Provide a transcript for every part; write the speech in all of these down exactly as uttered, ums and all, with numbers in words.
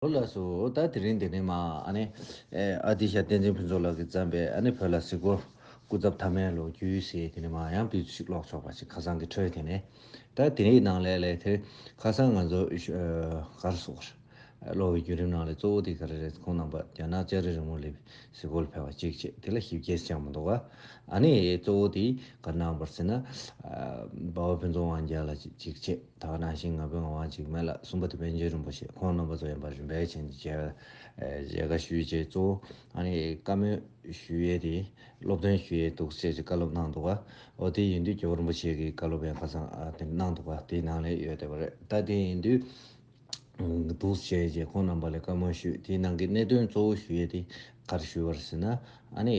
ལགས་སོ། ད་དེ་རིང་འདི་ནས་མ་ཨ་ནི་ཨ་ཏི་ཤ་བསྟན་འཛིན་ཕུན་ཚོགས་ལགས་ཀྱིས་བརྩམས་པའི་ཨ་ནི་བོད་ལ་གཟིགས་སྐོར་སྐུ་ཚབ་ཐ་མའི་ལོ་རྒྱུས་ཟེར་དེ་ནས་མ་ཡང་བེད་ཅིག་ཀློག་ཆོག་པ་ཞིག་ཁ་སང་གི་འཕྲོས་དེ་ནས། ད་དེ་ནས་ནང་ལས་ལས་དེ་ཁ་སང་ང་ཚོ་གར་སོགས་ཀློག་པའི་བརྒྱུད་རིམ་ནང་ལས་གཙོ་བོ་དེ་ག་རེ་རེད། ཁོང་རྣམ་པ་རྒྱ་ནག་ལྕགས་རི་རིང་མོ་ལ་གཟིགས་སྐོར་ལ་ཕེབས་པ་གཅིག་བྱས། དེ་ལ་ཞིབ་རྒྱས་ཅང་མི་འདུག་ག་ཨ་ནི་གཙོ་བོ་དེ་ག་གནང་བར་ཟེར་ན། ཨ་འབའ་བ་ཕུན་ཚོགས་དབང་རྒྱལ་ལགས་གཅིག་བྱས། ད་ག་ནང་བཞིན་ང་ཕོད་ངག་དབང་འཇིགས་མེད་ལགས། གསུམ་པ་དེ་པཎ་ཆེན་རིན་པོ་ཆེ། ཁོང་རྣམ་པ་ཚོ་ཡིན་པ་རིམ་པས་བྱས་ནས་མཇལ་མཇལ་ཁ་ཞུས་བྱས། གཙོ་བོ་ཨ་ནི་བཀའ་མོལ་ཞུ་ཡས་དེ་སློབ་སྟོན་ཞུ་ཡས་འདུག་ཟེར་གྱི་བཀའ་སློབ་གནང་འདུག་ག་འོ་དེ་ཡིན་དུས་རྒྱལ་བ་རིན་པོ་ཆེ་གི་བཀའ་སློབ་ཡང་ཁ་སང་ཨ་དེ་གནང་འདུག་ག་དེའི་ནང་ལ་ཡོད་བསྡད་པ་རེད། ད་དེ་ཡིན་དུས། འདུག་བྱས་རྗེས་ཁོང་རྣམ་པ་ལ་བཀའ་མོལ་ཞུས། དེའི་ནང་གི་གནད་དོན་གཙོ་བོ་ཞུ་ཡས་དེ་ག་རེ་ཞུས་པ་རེད་ཟེར་ན། ཨ་ནི་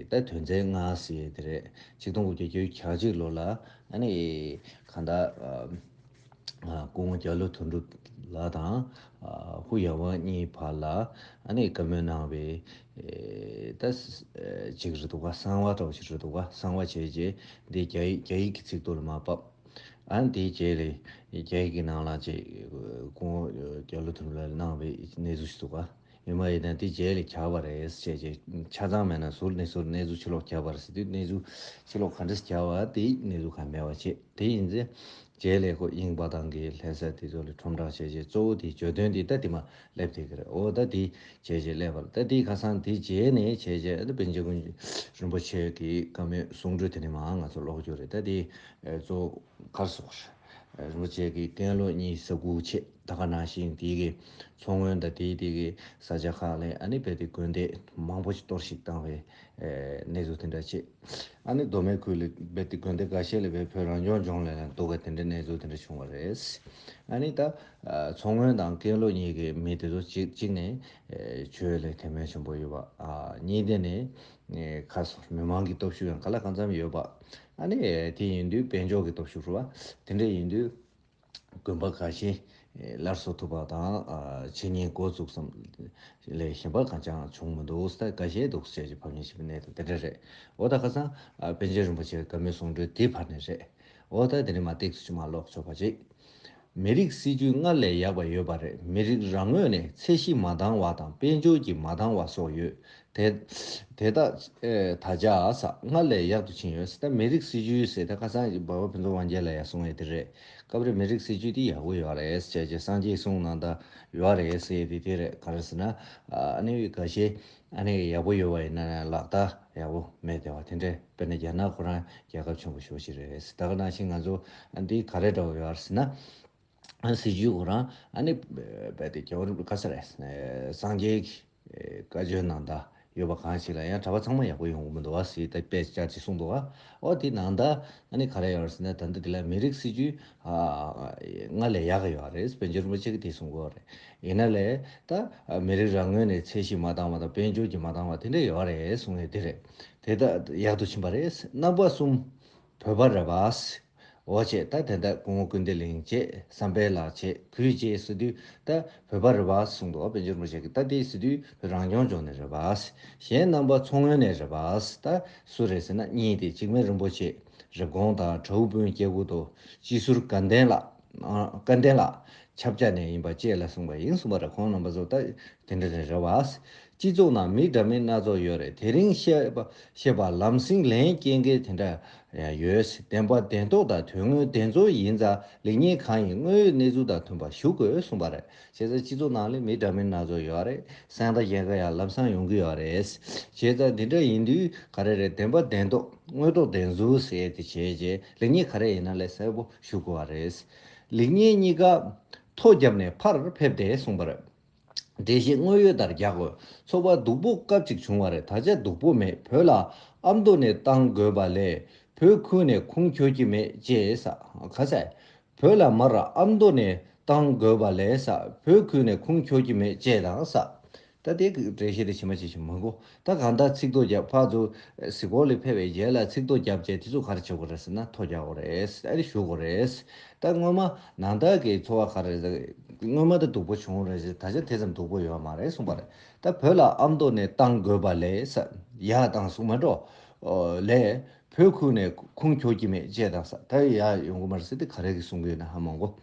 ད་དོན་ཚན་ལྔ་ཟེར་ཡས་དེ་རེད། ཆིག་སྟོང་དགུ་བརྒྱ་བརྒྱད་ཅུ་གྱ་གཅིག་ལོ་ལ་ཨ་ནི་གང་ལྟར་ཨ་སྐུ་ངོ་རྒྱ་ལོ་དོན་གྲུབ་ལགས་དང་ཨ་ཧུ་ཡ་ཝན་གཉིས་བར་ལ་ཨ་ནི་བཀའ་མོལ་གནང་བའི་ཨེ་ད་ཅིག་རེད་འདུག་ག་གསང་བ་འདྲ་བོ་ཞིག་རེད་འདུག་ག་གསང་བ་བྱས་རྗེས་འདི་རྒྱ་ཡིག་རྒྱ་ཡིག་གི་ཚིག་ཐོ་ལ་མར་ཕབ། ཨ་ནི་དེའི་རྗེས་ལ་རྒྱ་ཡིག་གི་ནང་ལ་ཅིག་སྐུ་ངོ་རྒྱ་ལོ་དོན་གྲུབ་ལགས་གནང་བའི་གནས་ཚུལ་ཞིག་འདུག་ག་ཡིན་པ་ཡིན་ན་དེ་རྗེས་ལ་གྱར་བ་རེད་ཟེར་བྱས་ཆ་ཚང་མེད་ན་ཟུར་ནས་ཟུར་གནས་ཚུལ་ཕྱི་ལོགས་གྱར་བ་རེད་ཟེར་དུས། གནས་ཚུལ་ཕྱི་ལོགས་ག་འདྲས་གྱར་བ་དེ་གནས་ཚུལ་གང་མེད་པ་བྱས། དེ་ཡིན་ཚེ་རྗེས་ལ་ཁོ་དབྱིན་པ་དང་གི་ལྷ་ས་དེ་ཚོ་ལ་ཁྲོམ་བསྒྲགས་བྱས་རྗེས་གཙོ་བོ་དེ་བརྗོད་དོན་དེ་ད་དེ་མ་སླེབས་བསྡད་ཀྱི་རེད། འོ་ད་དེ་བྱས་རྗེས་སླེབས་པ་རེད། ད་དེ་ཁ་སང་དེ་རྗེས་ནས་བྱས་རྗེས་ཨ་ནི་པཎ་ཆེན་རིན་པོ་ཆེ་གི་བཀའ་མོལ་གསུང་སྒྲོས་དེ་ནས་མར་ང་ཚོ་ཀློག་རྒྱུ་རེད། ད་དེ་གཙོ་གར་སོགས་རིན་པོ་ཆེ་གི་ཀན་ལྷོ་གཉིས་ས་ཁུག་ཆེ་ད་ག་ནང་བཞིན་དེ་གི་མཚོ་སྔོན་དང་དེའི་དེ་གི་ས་ཆ་ཁག་ལ་ཨ་ནི་རྦད་དེ་དགོན་སྡེ་མང་པོ་ཞིག་གཏོར་བཤིག་བཏང་བའི་གནས་ཚུལ་དེ་འདྲ་བྱས། ཨ་ནི་མདོ་སྨད་ཁུལ་ལ་རྦད་དེ་དགོན་སྡེ་འགའ་ཤས་ལ་བོད་རང་སྐྱོང་ལྗོངས་ལ་འདུག་ག་དེ་འདྲ་གནས་ཚུལ་དེ་འདྲ་བྱུང་བ་རེད། ཨ་ནི་ད་མཚོ་སྔོན་དང་ཀན་ལྷོ་གཉིས་ཀྱི་མི་དེ་ཚོ་གཅིག་གཅིག་ནས་ཆོས་ལ་དད་མོས་ཆེན་པོ་ཡོད་པ། གཉིས་དེ་ནས་ཁ་སོ་མི་མང་གི་སྟོབས་ཤུགས་ཡང་ག་ལ་གང་འཚམ་ཡོད་པ། ཨ་ནི་དེ་ཡིན་དུས་དཔལ་འབྱོར་གྱི་སྟོབས་ཤུགས་རུ་བ་དེ་འདྲ་ཡིན་དུས། དགོན་པ་འགའ་ཤས་སླར་གསོ་ཐུབ་པ་དང་། ཕྱི་ཉིན་འགོ་བཙུགས་ཙམ་ལས་གཞན་པ་གང་ཅང་བྱུང་མི་འདུག་ད་འགའ་ཤས་འདུག་ཟེར་གྱི་ཕམ་ཉེས་བྱེད་པའི་གནས་སྟངས་དེ་འདྲ་རེད། འོ་ད་ཁ་སང་པཎ་ཆེན་རིན་པོ་ཆེའི་བཀའ་མོལ་གསུང་སྒྲོས་དེ་བར་ནས་རེད། འོ་ད་དེ་ནས་མར་ཏོག་ཙམ་ཅིག་མར་ཀློག་ཆོག་པ་ཅིག་མི་རིགས་སྲིད་ཇུས་སྔར་ལས་ཡག་པ་ཡོད་པ་རེད། མི་རིགས་རང་ངོས་ནས་ཚད་གཞི་མ་འདང་བ་དང་དཔལ་འབྱོར་གྱི་མ་འདང་བ་སོགས་ཡོད། དེ་དེ་དག་ད་ཆ་ས་སྔར་ལས་ཡག་ཏུ་ཕྱིན་ཡོད། ད་མི་རིགས་སྲིད་ཇུས་ཟེར་ད་ཁ་སང་འབའ་བ་ཕུན་ཚོགས་དབང་རྒྱལ་ལགས་ཡང་གསུང་ཡས་དེ་རེད། སྐབས་རེ་མི་རིགས་སྲིད་ཇུས་དེ་ཡག་པོ་ཡོད་རེད་ཟེར་བྱས་སངས་རྒྱས་གསུང་ནང་ད་ཡོད་རེད་ཟེར་ཡས་དེ་དེ་རེད། ག་རེ་ཟེར་ན་ཨ་ནི་འགའ་ཤས་ཨ་ནི་ཡག་པོ་ཡོད་པ་ཡིན་ན་ལག་བསྟར་ཡག་པོ་མེད་བསྡད་པ་དེ་འདྲས། དཔེར་ན་རྒྱ་ནག་ཁོ་རང་རྒྱལ་ཁབ་ཆེན་པོ་ཞེ་པོ་ཅིག་རེད། ད་ག་ནང་བཞིན་ང་ཚོ་འདི་ག་རེ་འདྲ་བོ་ཡོད་རེད་ཟེར་ན། སྲིད་ཇུས་ཁོ་རང་ཨ་ནི་རྦད་དེ་རྒྱལ་བ་རིན་པོ་ཆེ་ག་ས་རེད། སངས་རྒྱས་ཀྱི་བཀའ་ཆོས་ནང་ད་ཡོད་པ་གང་ཞིག་ལ་ཡང་གྲྭ་པ་ཚང་མ་ཡག་པོ་ཡོང་གི་མི་འདུག་བ་ཟེར་ད་དཔེ་ཆ་ཅིག་གསུངས་འདུག་བ། འོ་དེ་ནང་ད་ཨ་ནི་ག་རེ་ཡོད་རེད་ཟེར་ན། ད་ལྟ་དེ་ལ་མི་རིགས་སྲིད་ཇུས་སྔར་ལས་ཡག་གི་ཡོད་རེད། པཎ་ཆེན་རིན་པོ་ཆེ་གིས་དེ་གསུང་གི་ཡོད་རེད། ཡིན་ན་ལས་ད་མི་རིགས་རང་ངོས་ནས་ཚད་གཞི་མ་འདང་བ་དང་དཔལ་འབྱོར་གྱི་མ་འདང་བ་དེ་འདྲ་ཡོད་རེད་གསུང་ཡས་དེ་རེད། དེ་ད་ཡག་ཏུ་ཕྱིན་པ་རེད། རྣམ་པ་གསུམ་བོད་པ་རེད་པ། འོ་བྱས་ད་དེ་འདྲ་སྐུ་ངོ་ཀུན་བདེ་གླིང་བྱས། བསམ་འཕེལ་ལགས་བྱས། གུས་བྱས་ཟེར་དུས་ད་བོད་པ་རེད་པ་གསུངས་འདུག་པཎ་ཆེན་རིན་པོ་ཆེ་གིས། ད་དེ་ཟེར་དུས་བོད་རང་སྐྱོང་ལྗོངས་ནས་རེད་པ། གཞན་རྣམ་པ་མཚོ་སྔོན་ནས་རེད་པ། ད་སུ་རེད་ཟེར་ན་གཉིས་དེ། འཇིགས་མེད་རིན་པོ་ཆེ་རེབ་གོང་དང་བྲག་འུ་དཔོན་སྐྱེ་དགུ་དོ། སྤྱི་ཟུར་དགའ་ལྡན་ལགས། ཨ་དགའ་ལྡན་ལགས་ཆབ་ཆ་ནས་ཡིན་པ་བཅས་ལ་གསུངས་པ་ཡིན་གསུངས་པ་རེད། ཁོང་རྣམ་པ་ཚོ་ད་དེ་འདྲ་རེད་རེད་པ། སྤྱི་ཚོགས་ནང་མི་འདྲ་མིན་སྣ་ཚོགས་ཡོད་རེད། དེ་རིང་བཤད་པ་བཤད་པ་ལམ་སེང་ལན་སྐྱེལ་མཁན་དེ་འདྲ་ཡང་ཡོད། བདེན་པ་བདེན་ཐོག་དང་དོན་དངོས་བདེན་འཚོལ་ཡིན་ཙང་ལེགས་ཉེས་གང་ཡིན་དངོས་ཡོད་གནས་ཚུལ་དང་མཐུན་པ་ཞུ་དགོས་གསུངས་པ་རེད། བྱས་ཙང་སྤྱི་ཚོགས་ནང་ལ་མི་འདྲ་མིན་སྣ་ཚོགས་ཡོད་རེད། གསང་བདག་གཞན་དགའ་ཡང་ལམ་སང་ཡོང་གི་ཡོད་རེད། བྱས་ཙང་འདི་འདྲ་ཡིན་དུས་ག་རེ་རེད། བདེན་པ་བདེན་ཐོག་དངོས་ཐོག་བདེན་འཚོལ་ཟེར་དེ་བྱས་རྗེས་ལེགས་ཉེས་ག་རེ་ཡིན་ན་ལས་གསལ་པོ་ཞུ་དགོས་པ་རེད། ལེགས་ཉེས་གཉིས་ཀ་ཐོ་བརྒྱབ་ནས་ཕར་ཕེབས་ཏེ་གསུངས་པ་རེད། འགྲེལ་བཤད་དངོས་ཡོད་ལྟར་རྒྱག་དགོས། ཚོགས་པ་སྡུག་པོ་སྐབས་གཅིག་བྱུང་བ་རེད། ད་ཆ་སྡུག་པོ་མེད། བོད་ལ་ཨ་མདོ་ནས་བཏང་དགོས་པ་ལས་བོད་ཁུལ་ནས་ཁུངས་འཁྱོལ་གྱི་མེད་ཅེས་ས། ག་ས། བོད་ལ་མར་ཨ་མདོ་ནས་བཏང་དགོས་པ་ལས་ས་བོད་ཁུལ་ནས་ཁུངས་འཁྱོལ་གྱི་མེད་ཅེས་དང་ས། ད་དེ་གི་འགྲེལ་བཤད་དེ་ཕྱི་མ་ཅིག་ཞིག་མང་གོ། ད་གང་ལྟར་ཚིག་ཐོ་བརྒྱབ། ཕར་ཚུར་གཟིགས་སྐོར་ལ་ཕེབས་པའི་རྗེས་ལ་ཚིག་ཐོ་བརྒྱབ་རྗེས་དེ་ཚོ་ག་རེ་བྱེད་དགོས་རེད་ཟེར་ན་ཐོ་རྒྱག་དགོས་རེད། ཨ་ནི་ཞུ་དགོས་རེད། ད་སྔོན་མ་ནང་ལྟར་གྱི་འཚོ་བ་ག་རེ་རེད། སྔོན་མ་ད་སྡུག་པོ་བྱུང་རེད་ཟེར། ད་ཆ་དེ་ཙམ་སྡུག་པོ་ཡོད་མ་རེད་གསུངས་པ་རེད། ད་བོད་ལ་ཨ་མདོ་ནས་བཏང་དགོས་པ་ལས་ས་ཡར་བཏང་གསུངས་མ་འགྲོ། ལས་བོད་ཁུལ་ནས་ཁུངས་འཁྱོལ་གྱི་མེད་ཅེས་དང་ས། ད་ཡར་ཡོང་གི་མ་རེད་ཟེར་དེ་ག་རེ་གི་གསུང་གི་ཡོད་ན་ཧ་མ་གོ།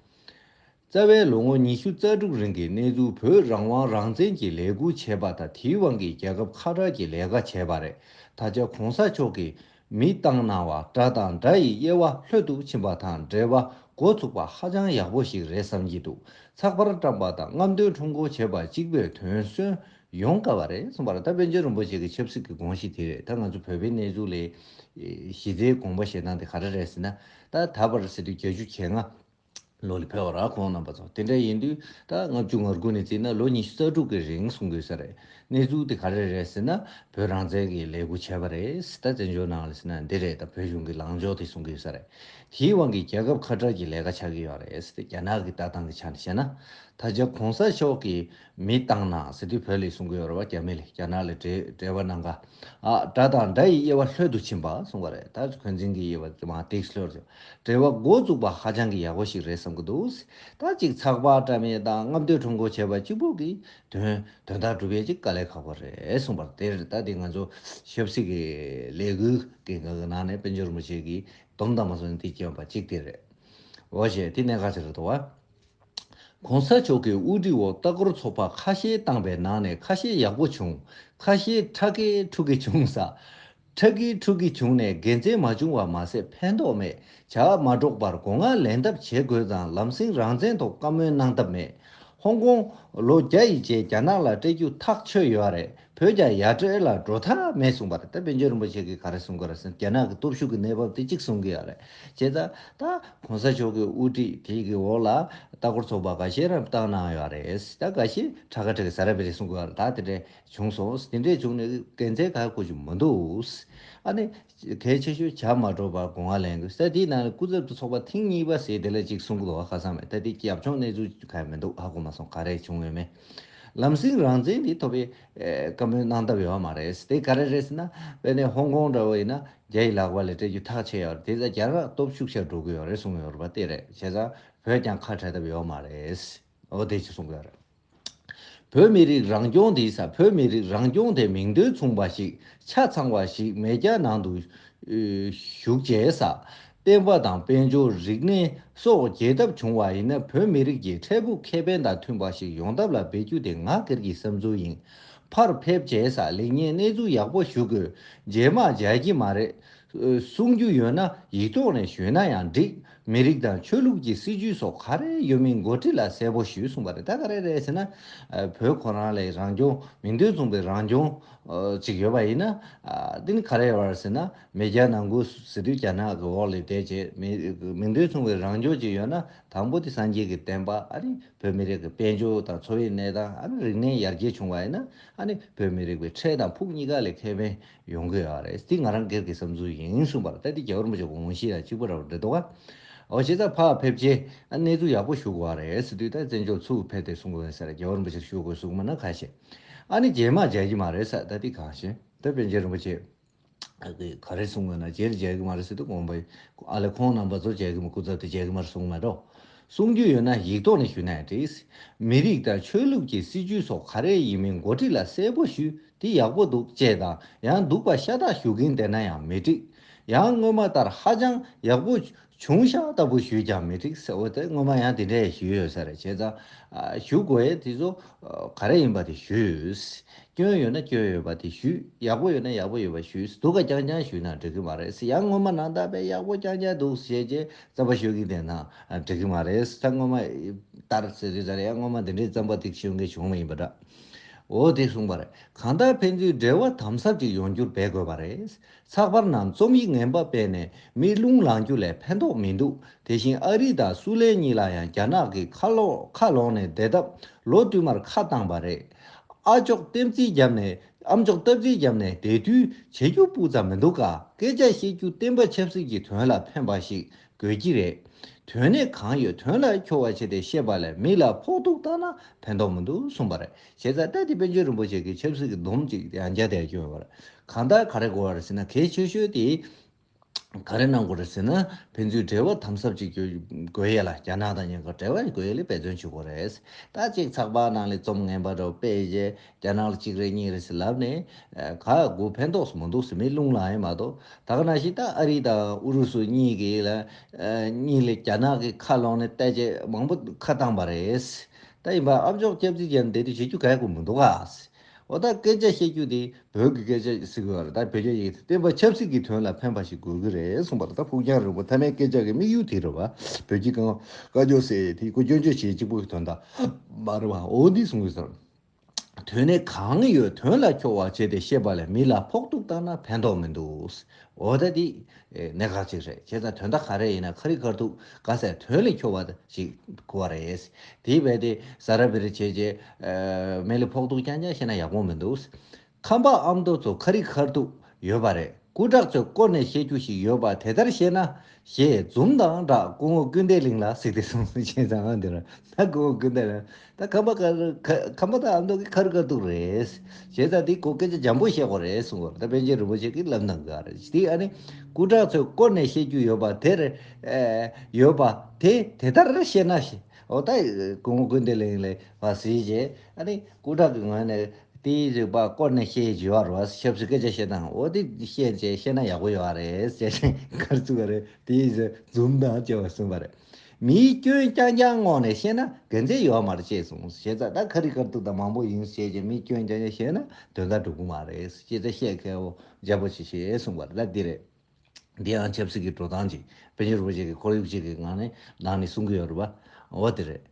རྩ་བའི་ལོ་ངོ་ཉི་ཤུ་རྩ་དྲུག་རིང་གི་གནས་ཚུལ། བོད་རང་དབང་རང་བཙན་གྱི་ལས་འགུལ་བྱས་པ་དང་། དེའི་དབང་གིས་རྒྱལ་ཁབ་ཁ་བྲལ་གྱི་ལས་ཀ་བྱས་པ་རེད། ད་ཆ་གོང་ས་མཆོག་གིས་མི་བཏང་གནང་བ་དགྲ་དང་དགྲ་ཡི་དབྱེ་བ་ལྷོད་དུ་ཕྱིན་པ་དང་འབྲེལ་བ་འགོ་ཚུགས་པ་ཧ་ཅང་ཡག་པོ་ཞིག་རེད་བསམ་གྱི་འདུག་ཚགས་པར་བཀྲམ་པ་དང་རྔམ་སྟོན་ཁྲོམ་སྐོར་བྱས་པ་གཅིག་པོས་དོན་སོན་ཡོང་དཀའ་བ་རེད་གསུངས་པ་རེད། ད་པཎ་ཆེན་རིན་པོ་ཆེ་གི་ཆབ་སྲིད་ཀྱི་དགོངས་གཞི་དེ་རེད། ད་ང་ཚོ་བོད་པའི་གནས་ཚུལ་ལ་གཞི་རྩའི་དགོངས་པ་བཞེས་སྟངས་དེ་ག་རེ་རེད་ཟེར་ན། ད་ད་བར་ཟེར་དུས་བརྒྱད་ཅུ་གྱ་ལྔ་ལོ་ལ་ཕེབས་པ་ར། ཁོང་རྣམ་པ་ཚོ་དེ་འདྲ་ཡིན་དུས། ད་ལྔ་བཅུ་ང་དགུ་ནས་བརྩིས་ན་ལོ་ཉི་ཤུ་རྩ་དྲུག་གི་རིང་གསུང་གི་ཡོད་ས་རེད། གནས་ཚུལ་དེ་ག་རེ་རེད་ཟེར་ན། བོད་རང་བཙན་གྱི་ལས་འགུལ་བྱས་པ་རེད། ད་བཙན་བྱོལ་ནང་ལ་ཟེར་ན་འདི་རེད། ད་བོད་གཞུང་གི་ལངས་ཕྱོགས་དེ་གསུང་གི་ཡོད་ས་རེད། དེའི་དབང་གིས་རྒྱལ་ཁབ་ཁ་བྲལ་གྱི་ལས་ཀ་ཆགས་ཀྱི་ཡོད་རེད། རྒྱ་ནག་གི་ལྟ་སྟངས་ཀྱི་ཆ་ནས་བཤད་ན། ད་ཆ་གོང་ས་མཆོག་གིས་མི་བཏང་གནང་ཟེར་དུས་བོད་ལ་གསུང་གི་ཡོད་རེད་བ། རྒྱ་མི་ལ་རྒྱ་ནག་ལ་འབྲེལ་འབྲེལ་བ་གནང་ག་ཨ་དགྲ་དང་དགྲ་ཡི་དབྱེ་བ་ལྷོད་དུ་ཕྱིན་པ་གསུངས་པ་རེད། ད་འཁོན་འཛིན་གྱི་དབྱེ་བ་མར་ཏོག་ཙམ་ལྷོད་ཅིག་འབྲེལ་བ་འགོ་བཙུགས་པ་ཧ་ཅང་གི་ཡག་པོ་ཞིག་རེད་བསམ་གྱི་འདུག་ད་ཅིག་ཚགས་པར་བཀྲམ་ཡས་དང་རྔམ་སྟོན་ཁྲོམ་སྐོར་བྱས་པ་གཅིག་པོ་གིས་དོན་དོན་དག་སྒྲུབ་ཡས་ཅིག་དཀའ་ལས་ཁག་པོ་རེད་གསུངས་པ་རེད། དེར་ད་དེ་ང་ཚོ་ཆབ་སྲིད་ཀྱི་ལས་འགུལ་གྱི་ནང་ནས་པཎ་ཆེན་རིན་པོ་ཆེ་གིས་སྡོམ་དང་མ་སོང་ནས་དེ་སྐྱོན་པ་གཅིག་དེ་རེད། འོ་བྱས་དེ་གནད་འགག་ཅིག་རེད་འདུག་བ། གོང་ས་མཆོག་གིས་དབུ་ཁྲིད་འོག་ལྟ་སྐོར་ཚོགས་པ་ཁ་ཤས་བཏང་པའི་ནང་ནས་ཁ་ཤས་ཡག་པོ་བྱུང་། ཁ་ཤས་ཁྲ་ཁེ་ཁྲུ་ཁེ་བྱུང་ས། ཁྲ་ཁེ་ཁྲུ་ཁེ་བྱུང་ནས་དགེ་མཚན་མ་བྱུང་བ་མ་ཟད་ཕན་ཐོགས་མེད། བྱ་བ་མ་འགྲོགས་པར་སྒོ་ང་ལེན་ཐབས་བྱེད་དགོས་ཙང་། ལམ་སེང་རང་བཙན་ཐོག་བཀའ་མོལ་གནང་ཐབས་མེད། ཧོང་ཀོང་ལོ་བརྒྱ་ཡི་རྗེས་རྒྱ་ནག་ལ་སྤྲད་རྒྱུ་ཐག་ཆོད་ཡོད་རེད། བོད་ཀྱང་ཡ་བྲལ་ལ་འགྲོ་ཐབས་མེད་གསུངས་པ་རེད། ད་པཎ་ཆེན་རིན་པོ་ཆེ་གིས་ག་རེ་གསུང་གི་རེད་ཟེར་ན། རྒྱ་ནག་གི་སྟོབས་ཤུགས་ཀྱི་གནས་བབ་དེ་གཅིག་གསུང་གི་ཡོད་རེད། བྱས་ཙང་ད་གོང་ས་མཆོག་གི་དབུ་ཁྲིད་དེ་གི་འོག་ལ་ལྟ་སྐོར་ཚོགས་པ་འགའ་ཤས་རང་བཏང་གནང་ཡོད་རེད། ད་འགའ་ཤས་ཁྲ་ཁ་ཁྲ་ཁ་ཟ་ར་བེ་རེ་གསུང་གི་ཡོད་རེད། ད་དེ་འདྲ་བྱུང་སོང་། དེ་འདྲ་བྱུང་ནས་དགེ་མཚན་ག་གོ་ཅིག་མི་འདུག་ཨ་ནི་གལ་ཆེ་ཤོས་བྱ་མ་འགྲོ་བར་སྒོ་ང་ལེན་དགོས་ས། དེའི་ནང་ནས་སྐུ་ཚབ་ཏུ་ཚོགས་པ་ཐེངས་གཉིས་པ་ཟེར་དེ་ལ་གཅིག་གསུང་གི་འདུག་ཁ་སང་མེད། ད་དེ་རྒྱབ་ལྗོངས་གནས་ཚུལ་ག་ཡང་མི་འདུག་ཧ་གོ་མ་སོང་། ག་རེ་བྱུང་ཡོད་མེད། ལམ་སེང་རང་བཙན་དེ་ཐོབ་པའི་ཨེ་བཀའ་མོལ་གནང་ཐབས་ཡོད་མ་རེད། དེ་ག་རེ་རེད་ཟེར་ན། དཔེར་ན་ཧོང་ཀོང་འདྲ་བོ་ཡིན་ན་རྒྱ་ཡི་ལག་པ་ལ་སྤྲད་རྒྱུ་ཐག་ཆོད་ཡོད་རེད། དེ་ཚ་རྒྱ་ནག་སྟོབས་ཤུགས་ཆེར་འགྲོ་གི་ཡོད་རེད་གསུངས་ཡོད་རེད་པ། དེ་རེད། བྱས་ཙང་བོད་ཀྱང་ཁ་བྲལ་ཐབས་ཡོད་མ་རེད། འོ་དེ་ཅིག་གསུང་གི་ཡོད་རེད། བོད་མི་རིགས་རང་སྐྱོང་དེ་ས། བོད་མི་རིགས་རང་སྐྱོང་དེ་མིང་དོན་མཚུངས་པ་ཞིག་ཆ་ཚང་བ་ཞིག་མེས་རྒྱལ་ནང་དུ་ཨུ་ཞུགས་བྱས་ས། བསྟན་པ་དང་དཔལ་འབྱོར། རིག་གནས་སོགས་རྒྱས་ཐབས་བྱུང་བ་ཡིན་ན། བོད་མི་རིགས་ཀྱི་འཕྲལ་ཕུགས་ཁེ་ཕན་དང་མཐུན་པ་ཞིག་ཡོང་ཐབས་ལ་འབད་རྒྱུ་དེ་ང་སྒེར་གྱི་བསམ་ཚུལ་ཡིན། ཕར་ཕེབས་བྱས་ས་ལེགས་ཉེས་གནས་ཚུལ་ཡག་པོ་ཞུ་དགོས། རྗེས་མ་མཇལ་གྱི་མ་རེད། ཨུ་གསུང་རྒྱུ་ཡོད་ན་ཡིག་ཐོག་ནས་ཞུས་ན་ཡང་འགྲིག་མི་རིགས་དང་ཆོས་ལུགས་ཀྱི་སྲིད་ཇུས་སོགས་ག་རེ་ཡོད་མིན་འགོ་ཁྲིད་ལ་གསལ་པོ་ཞུས་གསུངས་པ་རེད། ད་ག་རེ་རེད་ཟེར་ན། ཨ་བོད་ཁོ་རང་ལ་རང་སྐྱོང་མིང་དོན་མཚུངས་པའི་རང་སྐྱོང་ཨ་ཅིག་ཡོད་པ་ཡིན་ན། ཨ་དེ་ནི་ག་རེ་ཡོད་རེད་ཟེར་ན། མེས་རྒྱལ་ནང་ཁུལ་ཟེར་དུས་རྒྱ་ནག་གི་འོག་ལ་བསྡད་བྱས་མི་མིང་དོན་མཚུངས་པའི་རང་སྐྱོང་ཅིག་ཡོད་ན། དང་པོ་དེ་སངས་རྒྱས་ཀྱི་བསྟན་པ། ཨ་ནི་བོད་མི་རིགས་ཀྱི་དཔལ་འབྱོར་དང་འཚོ་བའི་གནས་སྟངས། ཨ་ནི་རིག་གནས་ཡར་རྒྱས་བྱུང་བ་ཡིན་ན། ཨ་ནི་བོད་མི་རིགས་པའི་འཕྲལ་དང་ཕུགས་གཉིས་ཀ་ལ་ཁེ་ཕན་ཡོང་གི་ཡོད་རེད། འདི་ང་རང་སྒེར་གྱི་བསམ་ཚུལ་ཡིན་གསུངས་པ་རེད། ད་འདི་རྒྱལ་བ་རིན་པོ་ཆེ་དགོངས་གཞི་དང་གཅིག་པ་འདྲ་བོ་འདྲ་འདུག་ག་འོ་བྱས་ཙང་ཕར་ཕེབས་རྗེས་ཨ་གནས་ཚུལ་ཡག་པོ་ཞུ་དགོས་པ་རེད་ཟེར་དུས། ད་བཙན་བྱོལ་ཚུར་ཕེབས་ཏེ་གསུང་དགོས་ཟེར། རྒྱལ་བ་རིན་པོ་ཆེར་ཞུ་དགོས་གསུངས་མ་ན་ཁ་ཤས། ཨ་ནི་རྗེས་མ་མཇལ་གྱི་མ་རེད་ཟེར། ད་འདི་གང་ཤེས། ད་པཎ་ཆེན་རིན་པོ་ཆེ་ཨ་གི་ག་རེ་གསུང་དགོས་ན། རྗེས་ལ་མཇལ་གྱི་མ་རེད་ཟེར་དུས། དགོངས་པ་ཨ་ལས་ཁོང་རྣམ་པ་ཚོ་མཇལ་གྱི་མ། སྐུ་ཚབ་དེ་མཇལ་གྱི་མ་རེད་གསུང་མ་འགྲོ། གསུང་རྒྱུ་ཡོད་ན་ཡིག་ཐོག་ནས་ཞུས་ན་ཡང་འགྲིག་མི་རིགས་དང་ཆོས་ལུགས་ཀྱི་སྲིད་ཇུས་སོགས་ག་རེ་ཡིན་མིན་འགོ་ཁྲིད་ལ་གསལ་པོ་ཞུས་དེ་ཡག་པོ་འདུག་ཅེས་དང་། ཡང་འདུག་པ་ཤ་སྟག་ཞུ་གིན་བསྡད་ན་ཡང་མི་འགྲིག་ཡང་སྔོན་མ་ལྟར་ཧ་ཅང་ཡག་པོ་བྱུང་ཤག་ལྟ་བུ་ཞུས་ཀྱང་མི་འགྲིག་ཟེར། འོ་དེ་སྔོན་མ་ཡང་དེ་འདྲས་ཞུས་ཡོད་ས་རེད། བྱས་ཙང་ཨ་ཞུ་དགོས་ཡས་དེ་ཚོ་ཨ་ག་རེ་ཡིན་པ་དེ་ཞུས། སྐྱོན་ཡོད་ན་སྐྱོན་ཡོད་པ་དེ་ཞུས། ཡག་པོ་ཡོད་ན་ཡག་པོ་ཡོད་པ་ཞུས། སྡུག་ག་རྐྱང་རྐྱང་ཞུས་ན་འགྲིག་གི་མ་རེད། ཡང་སྔོན་མ་ནང་ལྟར་དཔེ་ཡག་པོ་རྐྱང་རྐྱང་འདུག་ཟེར་བྱས་རྩོད་པ་ཤོད་ཀྱི་བསྡད་ན་འགྲིག་གི་མ་རེད། ད་སྔོན་མ་ལྟར་ཟེར་དུས་ཙ་ལ་ཡང་སྔོན་མ་འདི་འདྲའི་རྩོད་པ་དེ་ཤོད་མཁན་བྱུང་བ་ཡིན་པ་འདྲ། འོ་དེ་གསུངས་པ་རེད། གང་ལྟར་ཕན་ཚུན་འབྲེལ་བ་དམ་ཟབ་ཅིག་ཡོང་རྒྱུར་འབད་དགོས་པ་རེད། ཚགས་པར་ནང་རྩོམ་ཡིག་ངན་པ་སྤེལ་ནས་མི་རླུང་ལངས་རྒྱུ་ལས་ཕན་ཐོགས་མི་འདུག་དེ་བཞིན་ཨ་རི་དང་སུའུ་ལན་གཉིས་ལ་ཡང་རྒྱ་ནག་གིས་ཁ་ལོ་ཁ་ལོག་ནས་བསྡད་སྟབས་ལོ་བསྟུད་མར་ཁ་བཏང་པ་རེད། ཨ་ཅོག་ལྟེབ་རྩིག་བརྒྱབ་ནས། ཨ་ཅོག་ལྟེབ་རྩིག་བརྒྱབ་ནས་བསྡད་དུས་བྱེད་རྒྱུ་སྤུ་ཙམ་མི་འདུག་ག་སྐད་ཆ་བཤད་རྒྱུ་བསྟན་པ་ཆབ་སྲིད་ཀྱི་དོན་ལ་ཕན་པ་ཞིག་དགོས་ཀྱི་རེད། དོན་གནད་གང་ཡོད་དོན་ལ་འཁྱོལ་བ་བྱས་ཏེ་བཤད་པ་ལས་མི་ལ་ཕོག་ཐུག་བཏང་ན་ཕན་ཐོགས་མི་འདུག་གསུངས་པ་རེད། བྱས་ཙང་ད་དེ་པཎ་ཆེན་རིན་པོ་ཆེ་གི་ཆབ་སྲིད་ཀྱི་སྡོམ་ཅིག་ཡང་བསྐྱར་དེ་སྐྱོན་ཡོད་པ་རེད། གང་ལྟར་ག་རེ་དགོས་པ་རེད་ཟེར་ན། གལ་ཆེ་ཤོས་དེ་ ག་རེ་གནང་དགོས་རེད་ཟེར་ན། ཕན་ཚུན་འབྲེལ་བ་དམ་ཟབ་ཅིག་དགོས་ཡས་ལ། རྒྱ་ནག་དང་མཉམ་དུ་འབྲེལ་བ་དགོས་ཡས་ལ་འབད་བརྩོན་བྱེད་དགོས་རེད། ད་ཅིག་ཚགས་པར་ནང་ལ་རྩོམ་ངན་པ་འདྲ་པོ་སྤེལ་རྗེས་རྒྱ་ནག་ལ་གཅིག་རེད་གཉིས་རེད་ཟེར་ལབ་ནས། ཨ། ག་གུ་ཕན་ཐོགས་སུ་མི་འདུག་ཟེར། མི་རླུང་ལངས་ཡས་མ་གཏོགས། ད་ག་ནང་བཞིན་ད་ཨ་རི་དང་ཨུ་རུ་སུ་གཉིས་ཀྱི་ལ། ཨ། གཉིས་ལ་རྒྱ་ནག་གི་ཁ་ལོག་ནས་བལྟས་རྗེས་མང་པོ་ཁ་བཏང་བ་རེད། ད་ཡིན་པ་ཨ་མཆོག་ཆབ་སྲིད་ཅན་འདི་དུས་བྱེད་རྒྱུ་ག་གུ་མི་འདུག་ག། འོ་ད་སྐད་ཆ་བཤད་རྒྱུ་དེ་བོད་ཀྱི་སྐད་ཆ་ཟེར་གི་ཡོད་རེད། ད་བོད་རྒྱ་ཡིག་དེ་བསྟན་པ་ཆབ་སྲིད་ཀྱི་དོན་ལ་ཕན་པ་ཞིག་དགོས་ཀྱི་རེད་གསུངས་པ་རེད། ད་ཕུགས་རྒྱང་རིང་པོ་མཐའ་མའི་སྐད་ཆ་གི་དམིགས་ཡུལ་དེ་རེད་བ། བོད་ཀྱི་གང་བཀའ་བརྒྱུད་ཟེར་དེ་ཁོ་སྐྱོན་བརྗོད་བྱེད་གཅིག་པོ་གི་དོན་དག་མ་རེད་བ། འོ་འདི་གསུང་གི་ཟེར། དོན་ནི་གང་ཡོད་དོན་ལ་འཁྱོལ་བ་བྱས་ཏེ་བཤད་པ་ལས་མི་ལ་ཕོག་ཐུག་བཏང་ན་ཕན་ཐོགས་མི་འདུག། འོ་ད་འདི་གནད་འགག་ཅིག་རེད། བྱས་ཙང་དོན་དག་ག་རེ་ཡིན་ན་ཁ་རི་ཁ་ཐུག་ག་ཟེར་དོན་ལ་འཁྱོལ་བ་ཞིག་དགོས་པ་རེད། དེའི་བས་དེ་ཟ་ར་བི་རི་བྱས་རྗེས། ཨ། མི་ལ་ཕོག་ཐུག་རྐྱང་རྐྱང་བཤད་ན་ཡག་པོ་མི་འདུག། ཁམས་པ་ཨ་མདོ་ཚོ་ཁ་རི་ཁ་ཐུག་ཡོད་པ་རེད། སྐུ་དྲག་ཚོས་བསྐོར་ནས་བཤད་རྒྱུ་ཞིག་ཡོད་པ་དེ་ལྟར་བཤད་ན། ཞེས་འཛུམ་དང་སྦྲགས་སྐུ་ངོ་ཀུན་བདེ་གླིང་ལ་གཟིགས་ཏེ་གསུངས་སོང་། བྱས་ཙང་ཨ་འདིར་ད་སྐུ་ངོ་ཀུན་བདེ་གླིང་ད་ཁམས་པ་ཁ་རི་ཁ་ཁམས་པ་དང་ཨ་མདོ་གི་ཁ་རི་ཁ་ཐུག་རེད། བྱས་ཙང་འདི་ཁོ་སྐད་ཆ་འཇམ་པོ་བཤད་དགོས་རེད་གསུངས་པ་རེད། ད་པཎ་ཆེན་རིན་པོ་ཆེ་གིས་ལབ་གནང་གི་རེད། དེ་ཨ་ནི་སྐུ་དྲག་ཚོས་བསྐོར་ནས་བཤད་རྒྱུ་ཡོད་པ་དེར། ཨེ། ཡོད་པ་དེ་དེ་ལྟར་བཤད་ན་ཞེས། འོ་ད་སྐུ་ངོ་ཀུན་བདེ་གླིང་ལ་བ་གཟིགས་རྗེས་ཨ་ནི་སྐུ་དྲག་གི་ངོས་ནས། དེའི་རིགས་པ་བསྐོར་ནས་བཤད་ཀྱི་ཡོད་རེད་བ། ཆབ་སྲིད་སྐད་ཆ་བཤད་སྟངས་འོ་དེ་བཤད་བྱས་བཤད་ན་ཡག་པོ་ཡོད་རེད་ཟེར་བྱས་ག་རེ་ཚུགས་པ་རེད། དེའི་རྗེས་འཛུམ་དང་བཅས་པ་གསུངས་པ་རེད། མིའི་སྐྱོན་རྐྱང་རྐྱང་མངོན་ནས་བཤད་ན་དགེ་མཚན་ཡོད་མ་རེད་ཅེས་གསུངས། བྱས་ཙང་ད་ཁ་རི་ཁ་ཐུག་དང་མང་པོ་ཡིན་བྱས་བྱས་མིའི་སྐྱོན་རྐྱང་རྐྱང་བཤད་ན་དོན་དག་འགྲུབ་ཀྱི་མ་རེད། བྱས་ཙང་བཤད་མཁས་པོ་རྒྱ་པོ་ཆེ་ཞེས་གསུངས་པ་རེད། ད་འདི་རེད། འདི་ཡང་ཆབ་སྲིད་ཀྱི་འགྲོ་སྟངས་ཅིག་པཎ་ཆེན་རིན་པོ་ཆེ་གིས་ཁོར་ཡུག་ཅིག་གི་ངང་ནས་ནང་ནས་གསུང་གི་ཡོད་རེད་པ། འོ་དེ་རེད།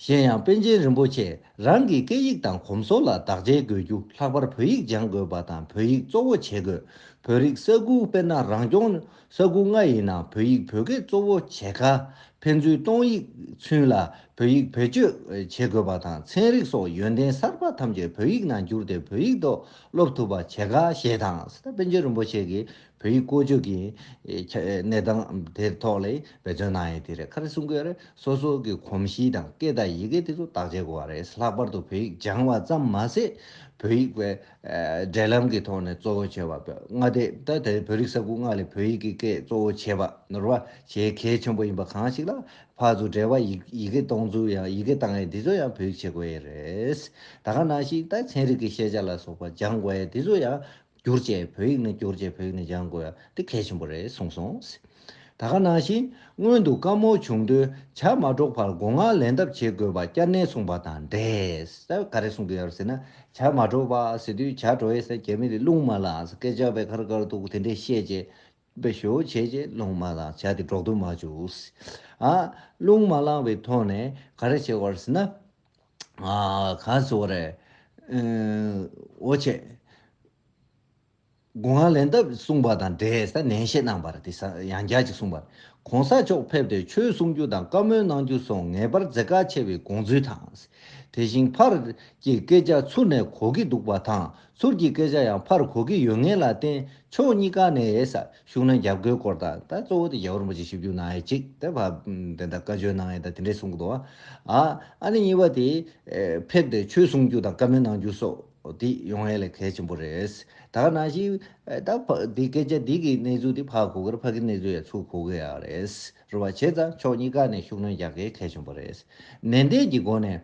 གཞན་ཡང་པཎ་ཆེན་རིན་པོ་ཆེས་རང་གི་སྐད་ཡིག་དང་གོམས་སྲོལ་ལ་བདག་གཅེས་དགོས་རྒྱུ། ལྷག་པར་བོད་ཡིག་སྦྱང་དགོས་པ་དང་བོད་ཡིག་གཙོ་བོ་བྱེད་དགོས། བོད་རིགས་ས་ཁུལ་དཔེར་ན་རང་སྐྱོང་ས་ཁུལ་ལྔ་ཡིན་ན་བོད་ཡིག་བོད་སྐད་གཙོ་བོ་བྱེད་ཁ། ཕན་ཚུན་གཏོང་ཡིག་ཚུན་ལ་བོད་ཡིག་བེད་སྤྱོད་བྱེད་དགོས་པ་དང་། ཚན་རིག་སོགས་ཡོན་ཏན་གསར་པ་ཐམས་ཅད་བོད་ཡིག་ནང་བསྒྱུར་ཏེ་བོད་ཡིག་ཐོག་སློབ་ཐུབ་པ་བྱེད་ཁ་ཞེས་དང་། ད་པཎ་ཆེན་རིན་པོ་ཆེ་གིས་བོད་ཡིག་བཀོལ་སྤྱོད་ཀྱི་ཨེ་ཁྱ་ཨེ་གནས་སྟངས་དེ་ཐོག་ལ་འབད་བརྩོན་གནང་ཡས་དེ་རེད། ག་རེ་གསུང་གི་ཡོད་རེད། སོ་སོ་གི་གོམས་གཤིས་དང་སྐད་དང་ཡི་གེ་དེ་ཚོ་བརྟག་དཔྱད་དགོས་པ་རེད། ལྷག་པར་དུ་བོད་ཡིག་སྦྱང་བ་ཙམ་མ་ཟད་བོད་ཡིག་པའི་ཨེ་འབྲེལ་ལམ་གྱི་ཐོག་ནས་གཙོ་བོ་བྱས་པ་ལྔ་སྡེ། ད་དེ་བོད་རིགས་ས་ཁུལ་ལྔ་ལ་བོད་ཡིག་གི་སྐད་གཙོ་བོ་བྱས་པ་ནོར་བ་བྱེད་གལ་ཆེན་པོ་ཡིན་པ་གང་ཞིག་ལ། ཕར་ཚུར་འབྲེལ་བ་ཡི་ཡི་གེ་གཏོང་ཚུལ་ཡང་ཡི་གེ་བཏང་ཡས་འདི་ཚོ་ཡང་བོད་ཡིག་བྱེད་དགོས་ཡས་རེད། ད་ག་ནང་བཞིན་ད་ཚན་རིག་གི་ཤེས་བྱ་ལ་སོགས་པ་སྦྱང་དགོས་ཡས་འདི་ཚོ་ཡང་བསྒྱུར་བྱས་བོད་ཡིག་ནས་བསྒྱུར་བྱས་བོད་ཡིག་ནས་སྦྱང་དགོས་ཡ་འདི་གལ་ཆེན་པོ་རེད་གསུངས་སོང་། ད་ག་ནང་བཞིན་སྔོན་དུ་བཀའ་མོལ་བྱུང་དུས་བྱ་མ་སྒྲོག་པར་སྒོ་ང་ལེན་ཐབས་བྱེད་དགོས་པ་བསྐྱར་ནན་གསུངས་པ་དང་འབྲེལ། ད་ག་རེ་གསུང་གི་ཡོད་རེད་ཟེར་ན། བྱ་མ་སྒྲོག་པ་ཟེར་དུས་བྱ་སྒྲོག་ཡས་ཟེར་རྒྱ་མི་ལ་རླུང་མ་ལངས་ཟེར་སྐད་ཆ་བས་ཁ་ར་ཁ་ར་འདུག་དེ་འདྲས་བཤད་རྗེས། པའི་ཞོ་བྱས་རྗེས་རླུང་མ་ལངས་བྱ་དེ་སྒྲོག་ཏུ་མ་བཅུག། ཨ། རླུང་མ་ལངས་པའི་ཐོག་ནས་ག་རེ་བྱེད་དགོས་ཟེར་ན། ཨ། ག་ཟེར་དགོས་རེད། ཨ། འོ་བྱས། སྒོ་ང་ལེན་ཐབས་གསུངས་པ་དང་འབྲེལ་ས་ནན་བཤད་གནང་བ་རེད། དེ་ས་ཡང་བསྐྱར་ཅིག་གསུངས་པ་རེད། གོང་ས་མཆོག་ཕེབས་ཏེ་ཆོས་གསུང་རྒྱུ་དང་བཀའ་མོལ་གནང་རྒྱུ་སོགས་ངེས་པར་མཛད་དཀའ་ཆེ་བའི་དགོངས་ཚུལ་དང་། དེ་བཞིན་ཕར་གྱི་སྐད་ཆ་ཚུར་ནས་གོ་གི་འདུག་པ་དང་། ཚུར་གྱི་སྐད་ཆ་ཡང་ཕར་གོ་གི་ཡོད་ངེས་ལ་བརྟེན་ཕྱོགས་གཉིས་ཀ་ནས་ཤུགས་སྣོན་རྒྱབ་དགོས་སྐོར་དང་། ད་གཙོ་བོ་དེ་རྒྱལ་བ་རིན་པོ་ཆེ་ཞིབ་འཇུག་གནང་ཡས་གཅིག། དེ་བ་དེ་འདྲ་བཀའ་བརྒྱུད་གནང་ཡས་ད་དེ་འདྲས་གསུང་གི་འདུག། ཨ། ཨ་ནི་གཉིས་པ་དེ་ཕེབས་ཏེ་ཆོས་གསུང་རྒྱུ་དང་བཀའ་མོལ་གནང་རྒྱུ་སོགས་དེ་ཡོང་ཡས་ལ་གལ་ཆེན་པོ་རེད། ད་ག་ནང་བཞིན་ད་ཕ་དེ་སྐད་ཆ་འདི་གི་གནས་ཚུལ་དེ་ཕར་གོ་གི་རེད། ཕ་གི་གནས་ཚུལ་ཡང་ཚུར་གོ་གི་ཡོད་རེད། རེད་བ། བྱས་ཙང་ཕྱོགས་གཉིས་ཀ་ནས་ཤུགས་སྣོན་རྒྱག་གི་གལ་ཆེན་པོ་རེད། ནན་ཏན་གྱི་སྒོ་ནས།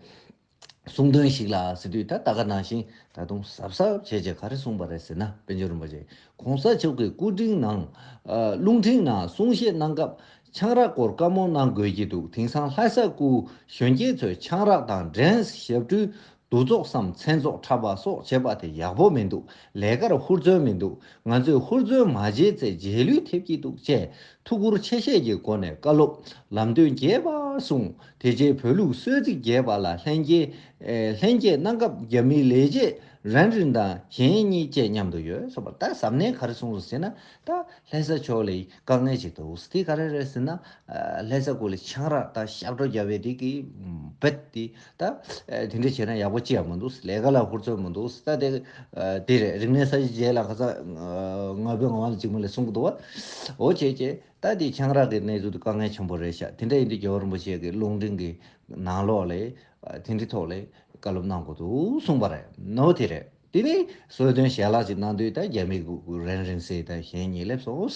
གསུང་དོན་ཞིག་ལ་ཟེར་དུས་ད་ད་ག་ནང་བཞིན་ད་དུང་གཟབ་གཟབ་བྱས་བྱས་ག་རེ་གསུངས་པ་རེད་ཟེར་ན། པཎ་ཆེན་རིན་པོ་ཆེ་གོང་ས་མཆོག་གི་སྐུ་དྲིན་ནང་། ཨ། རླུང་འཕྲིན་ནང་གསུང་བཤད་གནང་སྐབས་ཆང་རག་སྐོར་བཀའ་མོལ་གནང་དགོས་ཀྱི་འདུག། དེང་སང་ལྷ་ས་ཁུལ་གཞོན་སྐྱེས་ཚོས་ཆང་རག་དང་འགྲན་ཞབས་བྲོའི་འདུ་ཚོགས་སམ་མཚན་ཚོགས་འཁྲབ་པ་སོགས་བྱེད་པ་དེ་ཡག་པོ་མི་འདུག། ལས་ཀར་ཧུར་བརྩོན་མི་འདུག། ང་ཚོས་ཧུར་བརྩོན་མ་བྱས་ཚེ་རྗེས་ལུས་ཐེབས་ཀྱི་འདུག་ཅེས། ཐུགས་ཁུར་ཆེ་བཞེས་ཀྱི་སྒོ་ནས་བཀའ་སློབ་ལམ་སྟོན་རྒྱས་པར་གསུངས། དེ་རྗེས་བོད་ལུགས་གསོལ་ཚིགས་རྒྱས་པ་ལ་ལྷན་རྒྱས། ཨེ། ལྷན་རྒྱས་གནང་སྐབས་རྒྱ་མིའི་ལས་བྱེད་རན་རིན་དང་གཞན་གཉིས་བཅས་མཉམ་དུ་ཡོད་གསུངས་པ། ད་གཟབ་ནན་ག་རེ་གསུངས་སོང་ཟེར་ན། ད་ལྷ་ས་ཕྱོགས་ལ་དཀའ་ངལ་ཅིག་འདུག། དེ་ག་རེ་རེད་ཟེར་ན། ཨ། ལྷ་ས་ཁུལ་ལ་ཆང་རག་དང་ཞབས་བྲོ་རྒྱག་པའི་དེ་གི་རྦད་དེ། ད་དེ་འདྲ་བྱས་ན་ཡག་པོ་ཅི་ཡང་མི་འདུག། ལས་ཀ་ལ་ཧུར་བརྩོན་མི་འདུག། ད་དེ་དེ་རེད། རིག་གནས་གསར་བརྗེ་རྗེས་ལ་ཁ་སང་ང་ཕོད་ངག་དབང་ལ་གཅིག་མ་ལས་གསུང་གི་འདུག་བ། འོ་བྱས་བྱས་ད་དེ་ཆང་རག་གི་གནས་ཚུལ་དེ་དཀའ་ངལ་ཆེན་པོ་རེད་ཤག། དེ་འདྲ་ཡིན་དུས་རྒྱལ་བ་རིན་པོ་ཆེ་གི་རླུང་འཕྲིན་གི་ནང་ལོགས་ལ་དེ་འདྲའི་ཐོག་ལ་བཀའ་སློབ་གནང་དགོས་འདུག་གསུངས་པ་རེད། ནོ་དེ་རེད། དེ་ནས་གསོལ་སྟོན་ཞལ་ལག་ཅིག་གནང་དུས་ད་རྒྱ་མི་གུ་རན་རིན་སེ་དང་གཞན་གཉིས་སླེབས་སོང་།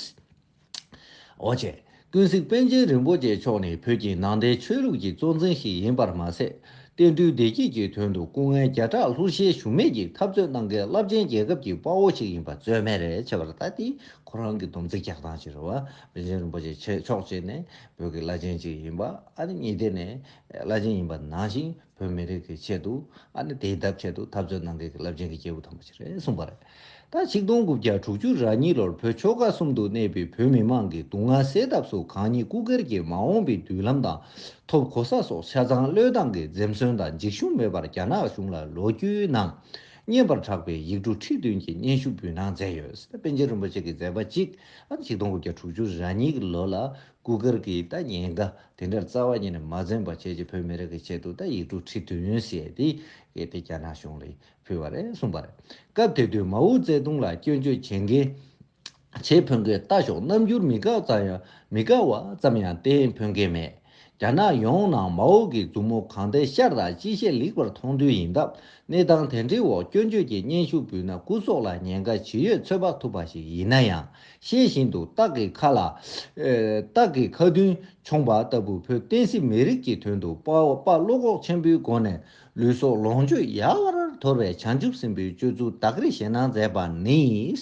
འོ་བྱས། ཀུན་གཟིགས་པཎ་ཆེན་རིན་པོ་ཆེ་མཆོག་ནི་བོད་ཀྱི་ནང་བསྟན་ཆོས་ལུགས་ཀྱི་གཙོ་འཛིན་ཞིག་ཡིན་པར་མ་ཟད། བསྟན་འགྲོའི་བདེ་སྐྱིད་ཀྱི་དོན་དུ་སྐུ་ངལ་བརྒྱ་ཕྲག་ལྷུར་བཞེས་ཞུམ་མེད་ཀྱིས་འཐབ་རྩོད་གནང་མཁན་རླབས་ཆེན་རྒྱལ་ཁབ་ཀྱི་དཔའ་བོ་ཞིག་ཡིན་པ་རྩོད་མེད་རེད། བྱས་པར་ད་དེ་ཁོ་རང་གི་སྡོམ་རྩིས་རྒྱག་སྟངས་ཤིག་རེད་བ། པཎ་ཆེན་རིན་པོ་ཆེ་ཆེ་ཕྱོགས་གཅིག་ནས་བོད་ཀྱི་བླ་ཆེན་ཅིག་ཡིན་པ། ཨ་ནི་གཉིས་དེ་ནས་བླ་ཆེན་ཡིན་པ་ནང་བཞིན་བོད་མི་རིགས་ཀྱི་ཆེད་དུ། ཨ་ནི་དེའི་འདབ་ཆེད་དུ་འཐབ་རྩོད་གནང་མཁན་གྱི་རླབས་ཆེན་གྱི་སྐྱེས་བུ་དམ་པ་ཞིག་རེད་གསུངས་པ་རེད། ད་ཆིག་སྟོང་དགུ་བརྒྱ་དྲུག་ཅུ་རེ་གཉིས་ལོར་བོད་ཆོལ་ཁ་གསུམ་དུ་གནས་པའི་བོད་མི་མང་གི་སྡུག་བསྔལ་སེལ་ཐབས་སུ་གང་ཉིད་སྐུ་སྒེར་གྱི་མ་འོངས་པའི་མདུན་ལམ་དང་ཐོབ་གོ་ས་སོགས་ཆ་ཚང་བློས་བཏང་གིས་འཛེམ་ཟོན་དང་འཇིགས་ཞུམ་མེད་པར་རྒྱ་ནག་གཞུང་ལ་ལོ་རྒྱུས་ནང་སྙན་པར་གྲགས་པའི་ཡིག་འབྲུ་ཁྲི་བདུན་གྱི་སྙན་ཞུ་འབུལ་གནང་མཛད་ཡོད། པཎ་ཆེན་རིན་པོ་ཆེ་གི་མཛད་པ་གཅིག་ཨ་ཆིག་སྟོང་དགུ་བརྒྱ་དྲུག་ཅུ་རེ་གཉིས་ཀྱི་ལོ་ལ་སྐུ་སྒེར་གྱི་ད་ཉེན་ཁ་དེ་འདྲར་རྩ་བ་ཉིད་ནས་མ་འཛེམས་པ་བྱས་རྗེས་བོད་མི་རིགས་ཀྱི་ཆེད་དུ་ད་ཡིག་འབྲུ་ཁྲི་བདུན་ཟེར་དེ་གལ་ཏེ་རྒྱ་ནག་གཞུང་ལ་ཕུལ་བ་རེད་གསུངས་པ་རེད། སྐབས་དེ་དུས་མའོ་ཙེ་ཏུང་ལ་སྐྱོན་བརྗོད་བྱེད་མཁན་བྱེད་ཕོད་མཁན་ལྟ་ཞོག་རྣམ་འགྱུར་མི་དགའ་ཙམ་ཡང་མི་དགའ་བ་ཙམ་ཡང་བསྟན་ཕོད་མཁན་མེད། རྒྱ་ནག་ཡོངས་ནང་མའོ་གི་མཛུབ་མོ་གང་དེ་ཤར་དང་ཅི་བཤད་ལེགས་པར་མཐོང་དུས་ཡིན་སྟབས། གནས་སྟངས་དེ་འདྲའི་འོག་སྐྱོན་བརྗོད་ཀྱི་སྙན་ཞུ་འབུལ་ན་སྐུ་སྲོག་ལ་ཉེན་ཁ་ཇི་ཡོད་ཚོད་དཔག་ཐུབ་པ་ཞིག་ཡིན་ན་ཡང་། ཤེས་བཞིན་དུ་སྟག་གི་ཁ་ལ། ཨེ། སྟག་གི་ཁ་མདུན་མཆོངས་པ་ལྟ་བུ་བོད་བསྟན་སྲིད་མི་རིགས་ཀྱི་དོན་དུ་དཔའ་དཔའ་བློ་ཁོག་ཆེན་པོའི་སྒོ་ནས་ལུས་སྲོག་ལོངས་སྤྱོད་ཡལ་བར་དོར་བའི་བྱང་ཆུབ་སེམས་དཔའི་སྤྱོད་ཚུལ་བདག་གིར་ཞེད་སྣང་མཛད་པ་ནི།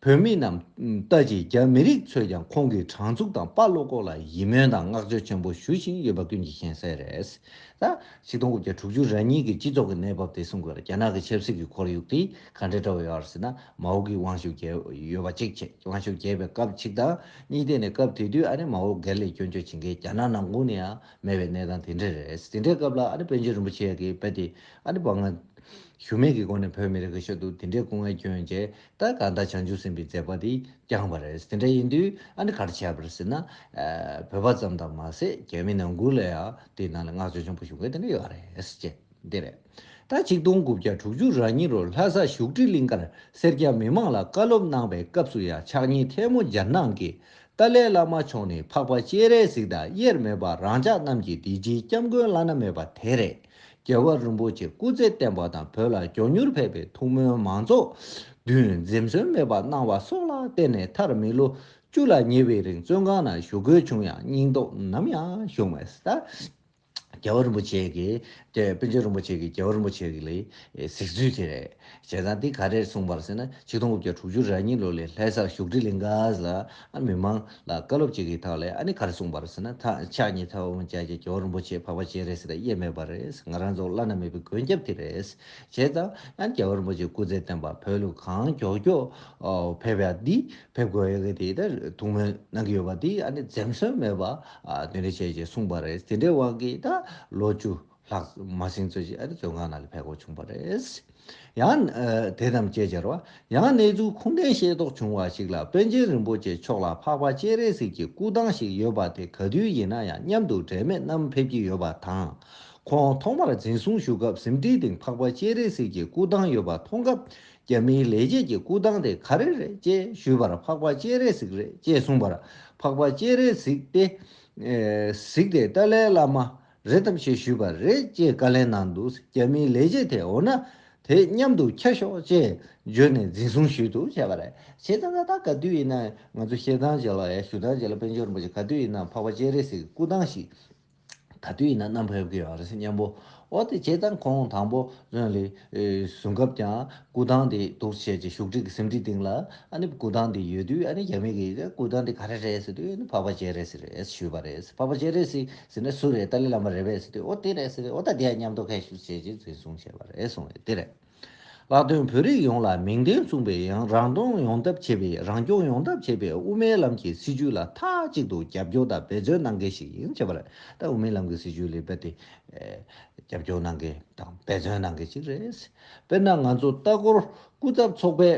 བོད་མི་རྣམས་ལྟ་ཅི། རྒྱ་མི་རིགས་ཚོས་ཀྱང་ཁོང་གི་དྲང་ཚུགས་དང་དཔའ་བློ་ཁོག་ལ་ཡིད་སྨོན་དང་བསྔགས་བརྗོད་ཆེན་པོ་ཞུ་བཞིན་ཡོད་པ་ཀུན་གྱིས་མཁྱེན་གསལ་རེད། ད་ཆིག་སྟོང་དགུ་བརྒྱ་དྲུག་ཅུ་རེ་གཉིས་ཀྱི་སྤྱི་ཚོགས་ཀྱི་གནས་བབ་དེ་གསུང་དགོས་རེད། རྒྱ་ནག་གི་ཆབ་སྲིད་ཀྱི་ཁོར་ཡུག་དེ་ག་འདྲ་འདྲ་བོ་ཡོད་རེད་ཟེར་ན། མའོ་གིས་དབང་ཤུགས་རྒྱས་ཡོད་པ་གཅིག་བྱས། དབང་ཤུགས་རྒྱས་པའི་སྐབས་གཅིག་དང་། གཉིས་དེ་ནས་སྐབས་དེ་དུས་ཨ་ནི་མའོ་སྒེར་ལ་སྐྱོན་བརྗོད་བྱེད་མཁན་རྒྱ་ནག་ནང་ཁུལ་ནས་ཡང་མེད་པའི་གནས་སྟངས་དེ་འདྲ་རེད། དེ་འདྲའི་སྐབས་ལ་ཨ་ནི་པཎ་ཆེན་རིན་པོ་ཆེ་གིས་རྦད་དེ་ཨ་ནི་དཔའ་ངར་ཞུམ་མེད་ཀྱི་སྒོ་ནས་བོད་མི་རིགས་ཀྱི་ཆེད་དུ་དེ་འདྲའི་སྐུ་ངལ་བསྐྱོན་བྱས། ད་གང་ལྟར་བྱང་ཆུབ་སེམས་དཔའི་མཛད་པ་དེ་བསྐྱངས་པ་རེད། དེ་འདྲ་ཡིན་དུས་ཨ་ནི་ག་རེ་བྱས་པ་རེད་ཟེར་ན། ཨ། བོད་པ་ཙམ་དུ་མ་ཟད་རྒྱ་མི་ནང་ཁུལ་ལ་ཡང་དེའི་ནང་ལ་བསྔགས་བརྗོད་ཆེན་པོ་ཞུ་མཁན་དེ་འདྲ་ཡོད་རེད་ཟེར་བྱས་འདི་རེད། ད་ཆིག་སྟོང་དགུ་བརྒྱ་དྲུག་ཅུ་རེ་གཉིས་ལོར་ལྷ་ས་བཞུགས་ཁྲི་གླིང་ཀར་སེར་སྐྱ་མི་མང་ལ་བཀའ་སློབ་གནང་བའི་སྐབས་སུ་ཡང་ཕྱག་གཉིས་ཐལ་མོ་སྦྱར་གནང་གིས། ཏཱ་ལའི་བླ་མ་མཆོག་ནི་འཕགས་པ་སྤྱན་རས་གཟིགས་དང་དབྱེར་མེད་པ་རང་ཅག་རྣམས་ཀྱི་བདེ་སྐྱིད་སྐྱབས་མགོན་བླ་ན་མེད་པ་དེ་རེད། རྒྱལ་བ་རིན་པོ་ཆེ་སྐུ་ཚེ་བརྟན་པ་དང་བོད་ལ་མགྱོགས་མྱུར་ཕེབས་པའི་ཐུགས་སྨོན་མང་ཚོགས་མདུན་འཛེམ་ཟོན་མེད་པར་གནང་བ་སོགས་ལ་བརྟེན་ནས་མཐར་མི་ལོ་བཅུ་ལ་ཉེ་བའི་རིང་བཙོན་ཁང་ནང་བཞུགས་དགོས་བྱུང་ཡང་སྙིང་སྟོབས་ནམ་ཡང་ཞུམ་མེད། ད་རྒྱལ་བ་རིན་པོ་ཆེ་གིས་དེ་པཎ་ཆེན་རིན་པོ་ཆེ་གིས་རྒྱལ་བ་རིན་པོ་ཆེ་གི་ལ་གཟིགས་ཚུལ་དེ་རེད། བྱས་ཙང་འདི་ག་རེ་གསུངས་པ་རེད་ཟེར་ན། ཆིག་སྟོང་དགུ་བརྒྱ་དྲུག་ཅུ་རེ་གཉིས་ལོ་ལ་ལྷ་སར་བཞུགས་ཁྲི་གླིང་ཀ་ལ་ཨ་མི་མང་ལ་བཀའ་སློབ་ཅིག་གི་ཐོག་ལ་ཨ་ནི་ག་རེ་གསུངས་པ་རེད་ཟེར་ན། ད་ཕྱག་གཉིས་ཐལ་མོ་སྦྱར་བྱས་རྒྱལ་བ་རིན་པོ་ཆེ་འཕགས་པ་སྤྱན་རས་གཟིགས་དང་དབྱེར་མེད་པ་རེད། ང་རང་ཚོ་བླ་ན་མེད་པའི་མགོན་སྐྱབས་དེ་རེད། བྱས་ཙང་ཨ་ནི་རྒྱལ་བ་རིན་པོ་ཆེ་སྐུ་ཚེ་བརྟན་པ་བོད་ལ་གང་མགྱོགས་མགྱོགས་ཕེབས་ཡ་འདི་ཕེབས་དགོས་ཡ་གི་དེ་ད་ཐུགས་སྨོན་གནང་གི་ཡོད་པ་འདི་ཨ་ནི་འཛེམ་ཟོན་མེད་པ་དེ་འདྲ་བྱས་བྱས་གསུངས་པ་རེད། དེ་འདྲའི་དབང་གིས་ད་ལོ་བཅུ་ལྷག་མ་ཟིན་ཙམ་ཞིག་ཨ་ནི་བཙོན་ཁང་ནང་ལ་ཕེབས་དགོས་བྱུང་བ་རེད། ཡང་ཨ་དེ་དང་བཅས་སྦྱར་བ། ཡང་གནས་ཚུལ་ཁུངས་ལྡན་ཤེས་རྟོགས་བྱུང་བ་ཞིག་ལ། པཎ་ཆེན་རིན་པོ་ཆེ་མཆོག་ལ་འཕགས་པ་སྤྱན་རས་གཟིགས་ཀྱི་སྐུ་ཐང་ཞིག་ཡོད་པ་དེ་ག་དུས་ཡིན་ན་ཡང་མཉམ་དུ་འབྲལ་མེད་བསྣམས་ཕེབས་ཀྱི་ཡོད་པ་དང་། ཁོང་ཐོག་མར་འཛིན་བཟུང་ཞུ་སྐབས་ཟིན་བྲིས་སྟེང་འཕགས་པ་སྤྱན་རས་གཟིགས་ཀྱི་སྐུ་ཐང་ཡོད་པ་མཐོང་སྐབས། རྒྱ་མིའི་ལས་བྱེད་ཀྱིས་སྐུ་ཐང་དེ་ག་རེ་རེད་ཅེས་ཞུས་པར། འཕགས་པ་སྤྱན་རས་གཟིགས་རེད་ཅེས་གསུངས་པར། འཕགས་པ་སྤྱན་རས་གཟིགས་ཏེ། ཨེ། གཟིགས་ཏེ་ཏཱ་ལའི་བླ་མ་རེད་དམ་ཞེས་ཞུས་པ་རེད་ཅེས་བཀའ་ལན་གནང་འདུག་རྒྱ་མིའི་ལས་བྱེད་དེ་འོ་ན་དེ་མཉམ་དུ་འཁྱེར་ཤོག་ཅེས་བརྗོད་ནས་འཛིན་བཟུང་ཞུས་འདུག་བྱས་པ་རེད། བྱས་ཙང་ད་ལྟ་ག་དུས་ཡིན་ན་ང་ཚོ་བཤད་སྟངས་བྱས་ལ་ཡ་ཞུ་སྟངས་བྱས་ལ་པཎ་ཆེན་རིན་པོ་ཆེ་ག་དུས་ཡིན་ན་འཕགས་པ་སྤྱན་རས་གཟིགས་སྐུ་ཐང་ཞིག་ག་དུས་ཡིན་ན་བསྣམས་ཕེབས་ཀྱི་ཡོད་རེད་ཟེར་མཉམ་པོ། འོ་དེ་བྱས་ཙང་ཁོང་དང་པོ་རང་ལ་ཨེ་བཟུང་སྐབས་ཀྱང་སྐུ་ཐང་དེ་འདུག་བྱས་ཀྱི་བཞུགས་ཁྲི་གི་ཟིན་བྲིས་སྟེང་ལ་ཨ་ནི་སྐུ་ཐང་དེ་ཡོད་དུས། ཨ་ནི་རྒྱ་མི་གིས་སྐུ་ཐང་དེ་ག་རེ་རེད་ཟེར་དུས། ཨ་ནི་འཕགས་པ་སྤྱན་རས་གཟིགས་རེད་ཞུས་པ་རེད། འཕགས་པ་སྤྱན་རས་གཟིགས་ཟེར་ན་སུ་རེད། ཏཱ་ལའི་བླ་མ་རེད་པས་ཟེར་དུས། འོ་དེ་རེད་ཟེར་དུས། འོ་ད་དེ་ཡང་མཉམ་དུ་ཁ་ཤུ་བྱས་ཀྱི་འཛིན་བཟུང་བྱས་པ་རེད་གསུངས་པ་དེ་རེད། ལྷག་དོན་བོད་རིགས་ཡོངས་ལ་མིང་དོན་མཚུངས་པའི་ཡང་རང་སྐྱོང་ཡོང་ཐབས་བྱེད་པའི། རང་སྐྱོང་ཡོང་ཐབས་བྱེད་པའི་དབུ་མའི་ལམ་གྱི་སྲིད་བྱུས་ལ་མཐའ་གཅིག་ཏུ་རྒྱབ་སྐྱོར་དང་འབད་བརྩོན་གནང་མཁན་ཞིག་ཡིན། བྱས་པ་རེད། ད་དབུ་མའི་ལམ་གྱི་སྲིད་བྱུས་ལ་རྦད་དེ་རྒྱབ་སྐྱོར་གནང་མཁན་དང་འབད་བརྩོན་གནང་མཁན་ཞིག་རེད། དཔེར་ན་ང་ཚོ་ལྟ་སྐོར་སྐུ་ཚབ་ཚོགས་པས་